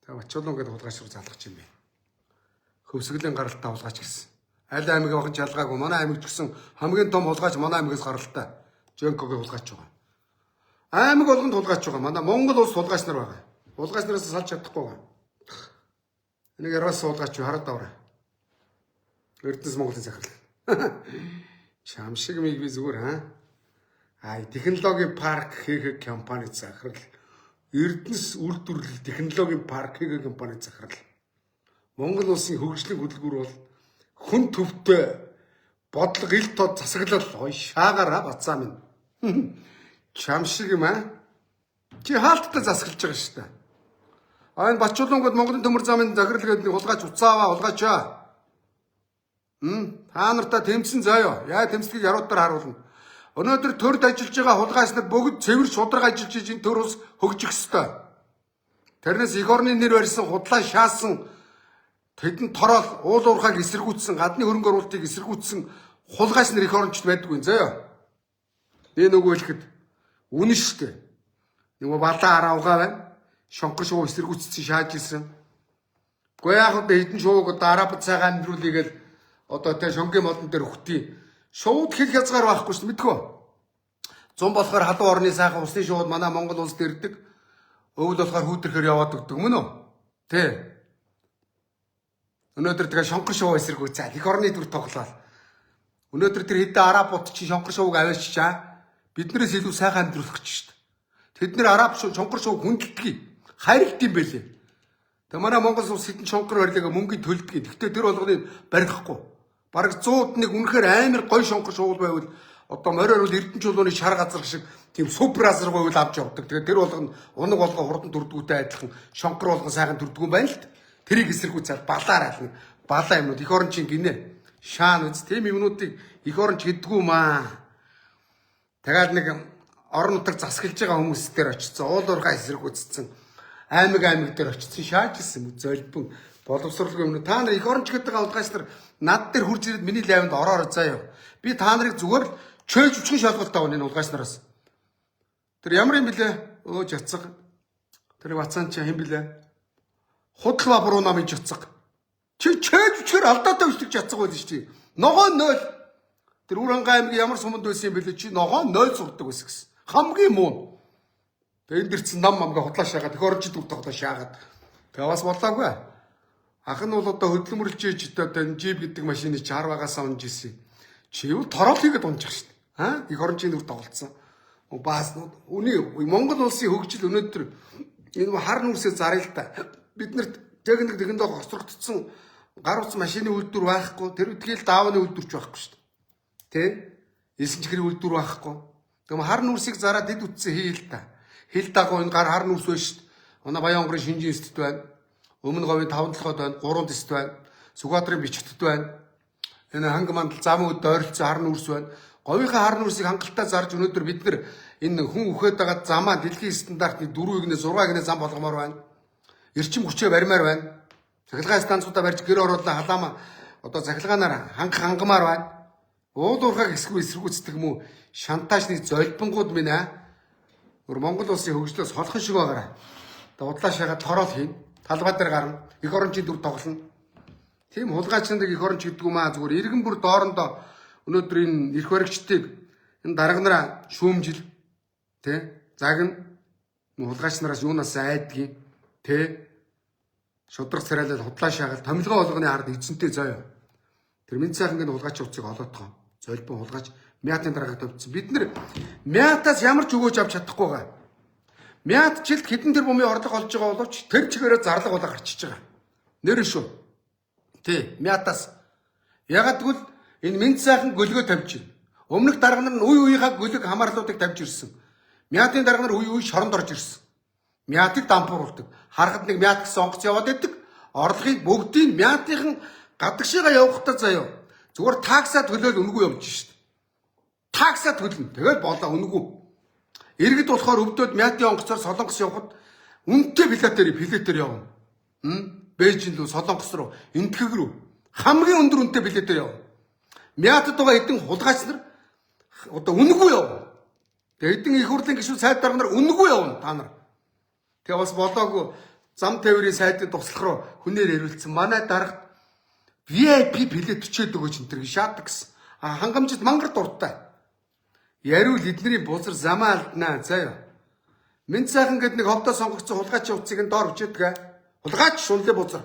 За Бачуулан гэдэг хулгайч руу залгах юм бэ. Хөвсгөлийн гаралтай хулгайч гэсэн. Аль аймаг явах нь ялгаагүй. Манай аймаг ч гэсэн хамгийн том хулгайч манай аймагаас гаралтай. Жонкогийн хулгайч байгаа. Аймаг болгонд хулгайч байгаа. Манай Монгол улс хулгайч нар байгаа. Хулгайч нараас салж чадахгүй байгаа. Энийг ярваас хулгайч хараад авраа. Эрдэнэс Монголын захирал. Чам шиг миг би зүгээр аа. Ай технологийн парк хийх компани захирал. Эрдэнэс үйлдвэрлэл технологийн парк хийх компани захирал. Монгол улсын хөгжлийн хөдөлгүүр бол хүн төвтэй бодлого ил тод засаглал ой шаагаараа бацаа минь. Чам шиг юм аа. Чи хаалттай засаглаж байгаа шүү дээ. А энэ Бачуулангууд Монголын төмөр замын захирал гэдэг нэг хулгайч уцааваа хулгайчаа. Та нартаа тэмцэн заяо. Яа тэмцлэгийг яруудаар харуулна. Өнөөдөр төрд ажиллаж байгаа хулгайч нар бүгд цэвэр шударга ажиллаж иж энэ төр улс хөгжих ёстой. Тэрнээс эх орны нэр барьсан худлаа шаасан тэдэнд тороол уул уурхайг эсэргүүцсэн гадны хөрөнгө оруулалтыг эсэргүүцсэн хулгайч нар эх орончд байдаггүй заяо. Би нөгөө хэлэхэд үнэн шүү дээ. Нөгөө балаа аравгаа байна. Шонхор шувуу эсэргүүцсэн шааж исэн. Гэхдээ яг одоо хэдэн шувууг одоо араб цагаан амьдруулъя гэл одоо тэ шонгийн модон дээр өгтий. Шувууд хэл хязгаар байхгүй шүү мэдхүү. Зун болохоор халуун орны сайхан усны шувууд манай Монгол улсад ирдэг. Өвөл болохоор хүүтэрхээр яваад өгдөг мөн үү? Тэ. Өнөөдөр тэгээ шонхор шувуу эсэргүүцээ. Эх орны дүр тоглоал. Өнөөдөр тэр хэдэн арабууд чи шонхор шувууг авааччаа. Биднээс илүү сайхан амьдруулах гэж шүү дээ. Тэд нэр араб шонхор шувууг хүндэлдэг. Хайрлт юм байлээ. Тэгээ манай Монгол улс хэдэн шонхор барилгаа мөнгөний төлдөг. Гэхдээ тэр болгоныг барихгүй. Бараг 100-д нэг үнэхээр амар гой шонхор шувуул байвал одоо мориор бол Эрдэнэ чулууны шар газар шиг тийм супер газар байвал авч явдаг. Тэгээ тэр болгоно унаг болгоо хурдан төрдгүүтэй адилхан шонхор болгон сайхан төрдгүү юм байна л д. Тэрийг эсэргүүцэл балаар ална. Балаа юмнууд эх орон чинь гинэ. Шаан үз тийм юмнуудыг эх орон ч гэдгүү маа. Тэгэл нэг орон нутаг засаглаж байгаа хүмүүс дээр очсон. Уул уурхай эсэргүүцсэн. Аймаг аймаг дээр очсон шааж исэн золбон боловсролгүй юм. Та нар их оронч гэдэг улгаач нар над дээр хурж ирээд миний лайванд ороорой заяа. Би та нарыг зүгээр л чөөж өчгөн шалгалт авна энэ улгаач нараас. Тэр ямар юм бэлээ? Өө жацаг. Тэр вацан чи хэн бэлээ? Худал ба буруу намын жацаг. Чи чөөж өчгөр алдаатай өчтөг жацаг байсан шүү дээ. Ногоо 0. Тэр Үр хангай аймгийн ямар суманд байсан юм бэлээ? Чи ногоо 0 сурдаг байсан гэсэн. Хамгийн муу. Тэгээ энэ дэрсэн нам амгаа худлаа шаагаад эх орончид дүр тоглоо шаагаад. Тэгээ бас болоогүй. Ах нь бол одоо хөдөлмөрлж иж одоо энэ джип гэдэг машины чи хар багасаа унж исэн. Чи юу тороол хийгээд унчих шин. Аа? Эх орончийн дүр тоглолцсон. Баас үний Монгол улсын хөгжил өнөөдөр энэ хар нүрсээ заръя л та. Биднэрт техник тэгэндээ хоцрогдсон гар утас машины үйлдвэр байхгүй. Тэр үтгэл даавны үйлдвэрч байхгүй шүү дээ. Тэ? Элсэн чихрийн үйлдвэр байхгүй. Тэгм хар нүрсийг зараад эд үтсэн хий л та. Хил дагуу энэ гар хар нүрс байна шүү дээ. Манай Баян-Онгорын шинжийн институт байна. Өмнө говийн 5 толгойд байна, 3 дэст байна. Сүхбаатарын бичгтэд байна. Энэ ханга мандал зам өд ойролцоо хар нүрс байна. Говийнхаа хар нүрсийг хангалттай зарж өнөөдөр бид нар энэ хүн үхээд байгаа замаа дэлхийн стандартны 4 гинэ 6 гинэ зам болгомоор байна. Эрчим хүчээ барьмаар байна. Цахилгаан станцуудаа барьж гэр оруулаа халаама одоо цахилгаанаар хангах хангамаар байна. Уул уурхайг эсгүй эсэргүүцдэг юм уу? Шантаажны золбонгууд минь аа. Өөр Монгол улсын хөгжлөөс холхон шиг байгаарай. Одоо удлаа шагаад тороол хийн. Талбай дээр гарна. Эх орончийн дүр тоглоно. Тийм хулгайч нарыг эх оронч гэдэг юм аа. Зүгээр иргэн бүр доорондоо өнөөдөр энэ эрх баригчдыг энэ дарга нараа шүүмжил тэ загна хулгайч нараас юунаас айдгийг тэ шудраг царайлал худлаа шаагаал томилгоо болгоны ард эзэнтэй заяа. Тэр минь сайхан гэн хулгайч утсыг олоотгоо. Золбон хулгайч Мятын даргааг товцсон. Бид нэр Мятаас ямар ч өгөөж авч чадахгүй байгаа. Мят жилд хэдэн тэрбумын орлого олж байгаа боловч тэр чигээрээ зарлага болоо гарчиж байгаа. Нэр шүү. Тий, Мятаас. Ягаад гэвэл энэ минь сайхан гөлгөө тавьж байна. Өмнөх дарга нар нь үе үеийнхаа гөлөг хамаарлуудыг тавьж ирсэн. Мятын дарга нар үе үе шоронд орж ирсэн. Мятыг дампууруулдаг. Харахад нэг мят гэсэн онгоц яваад байдаг. Орлогыг бүгдийг мятынхан гадагшаага явахдаа заяа. Зүгээр таксаа төлөөл үнэгүй явж шít. Таксаа төлнө. Тэгэл болоо үнэгүй. Иргэд болохоор өвдөд мятын онгоцоор Солонгос явхад үнэтэй билетээр явна. Бээжин рүү, Солонгос руу, Энэтхэг рүү хамгийн өндөр үнэтэй билетээр явна. Мятад байгаа хэдэн хулгайч нар одоо үнэгүй явна. Тэгээ хэдэн их хурлын гишүүн сайд дарга нар үнэгүй явна та нар. Тэгээ бас болоогүй зам тээврийн сайдын туслах руу хүнээр яриулсан. Манай даргад VIP билет бичээд өгөөч энэ төр шаадаг гэсэн. А хангамжид мангар дуртай. Яриул эдний бузар замаа алднаа заяа. Минь сайхан гэд нэг ховдоо сонгогдсон хулгайчийн утсыг нь доор бичээдэг. Хулгайч шунлын бузар.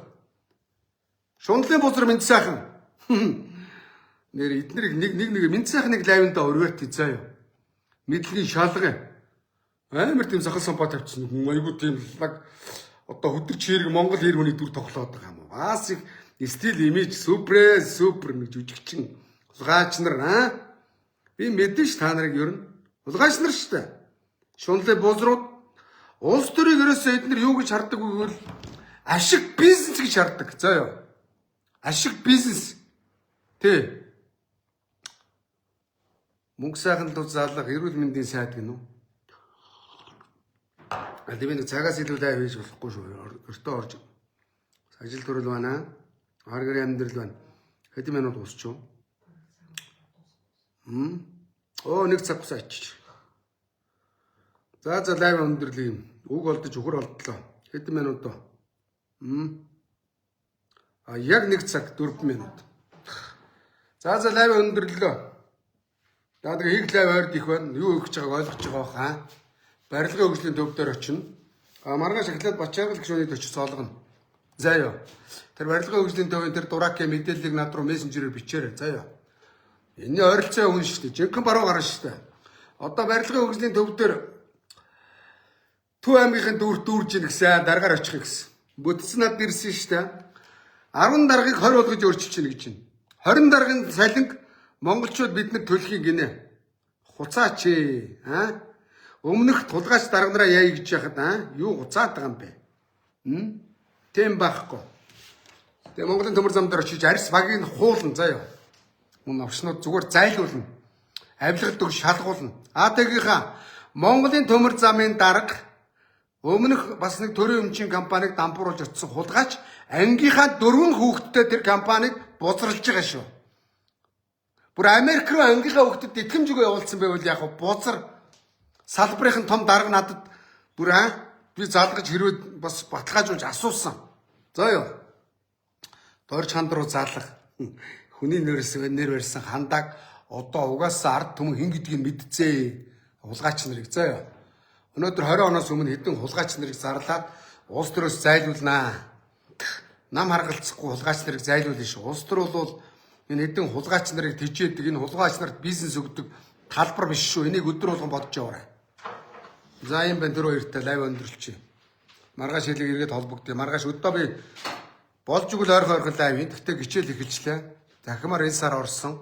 Шунлын бузар минь сайхан. Нэр эднэрийг нэг нэг нэг минь сайхан нэг лайвандаа өргөөт заяа. Мэдлэгийн шалгын амар тийм сахал сампаа тавьчихсан. Айгуу тийм лаг одоо хөдөр чирэг Монгол хэр хүний дүр тоглоод байгаа юм уу? Бас их стил имиж супер супер нэг жүжигчин хулгайч нар аа. Би мэдэн ш та нарыг ер нь хулгайч нар шүү дээ. Шунлын бузрууд улс төрийг ерөөсөө эднэр юу гэж хардаг вэ гэвэл ашиг бизнес гэж хардаг. Заа юу. Ашиг бизнес. Тий. Мөнгө сайхан л залга эрүүл мэндийн сайд гэнэ үү? Аль би нэг цагаас илүү лайв хийж болохгүй шүү. Өртөө орж ажил төрөл байна. Хар гэрийн амьдрал байна. Хэдэн минут дуусчих вэ? Оо нэг цаг гусаа иччих. За за лайв өндөрлөе юм. Үг олдож үхэр олдлоо. Хэдэн минут вэ? А яг 1 цаг 4 минут. За за лайв өндөрлөө. За тэгээ их лайв ойрд их байна. Юу өгч байгааг ойлгож байгаа бах аа. Барилгын хөгжлийн төв дээр очино. А маргааш эхлээд Бачааргал гишүүнийд очиж цоолгоно. За юу. Тэр барилгын хөгжлийн төвийн тэр дуракийн мэдээллийг над руу мессенжерээр бичээрэй. За юу. Энэ ойролцоо хүн шүү дээ. Жинхэнэ баруун гарна шүү дээ. Одоо барилгын хөгжлийн төв дээр Төв аймгийн дүүр дүүрж ийн гэсэн даргаар очих гэсэн. Бүтц над ирсэн шүү дээ. 10 даргыг 20 болгож өөрчилж чинь гэж байна. 20 даргын салинг монголчууд бид нар төлөхийг гинэ. Хуцаач ээ. Аа? Өмнөх тулгаач дарга нараа яа гэж яхад аа? Юу хуцаад байгаа юм бэ? Тийм байхгүй. Тэгээ Монголын төмөр зам дээр очиж арьс багийг хуулна заяа. Мөн овшнууд зүгээр зайлуулна. Авилгалд өг шалгуулна. АТ-гийнхаа Монголын төмөр замын дарга Өмнөх бас нэг төрийн өмчийн компаниг дампууруулж очсон хулгайч ангийнхаа 4 хүүхэдтэй тэр компаниг бузралж байгаа шүү. Бүр Америк руу ангийнхаа хүүхдэд итгэмжгүй явуулсан байвал яг бузар салбарын том дарга надад бүр би залгаж хэрвээ бас баталгаажуулж асуусан. За юу. Дорж ханд руу залах. Хүний нэрс нэр барьсан хандааг одоо угаасаа ард түмэн хэн гэдгийг мэдцээ. Хулгайч нарыг заа юу. Өнөөдөр 20 оноос өмнө хэдэн хулгайч нарыг зарлаад улс төрөөс зайлуулнаа. Нам харгалцахгүй хулгайч нарыг зайлуулна шүү. Улс төр бол энэ хэдэн хулгайч нарыг тэжээдэг, энэ хулгайч нарт бизнес өгдөг талбар биш шүү. Энийг өдөр болгон бодож яваарай. За юм байна, тэр хоёртой live өндөрлөчье. Маргааш хэлэг эргээд холбогдъё. Маргааш өдөө би болж игэл ойрхон ойрхон live. Гэхдээ хичээл эхэлжлээ. Танхимаар энэ сар орсон.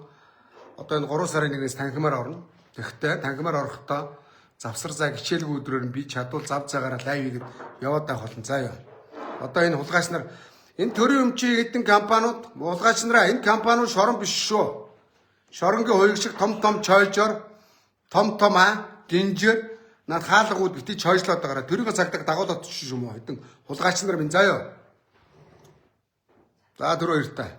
Одоо энэ 3 сарын 1-ээс танхимаар орно. Тэгэхдээ танхимаар орохдоо завсар зай хичээлгүй өдрөөр нь би чадвал зав заагаараа live хийгээд яваад байх болно. За юу. Одоо энэ хулгайч нар, энэ төрийн өмчийн хэдэн компаниуд хулгайч нараа, энэ компаниуд шорон биш шүү. Шоронгийн хуйг шиг том том чойжоор, том том гинжээр над хаалгууд бити чойжлоод байгаараа тэрийг цагдаг дагуулаад шүү юм уу хэдэн хулгайч нар минь, заа юу. За, түр баяртай.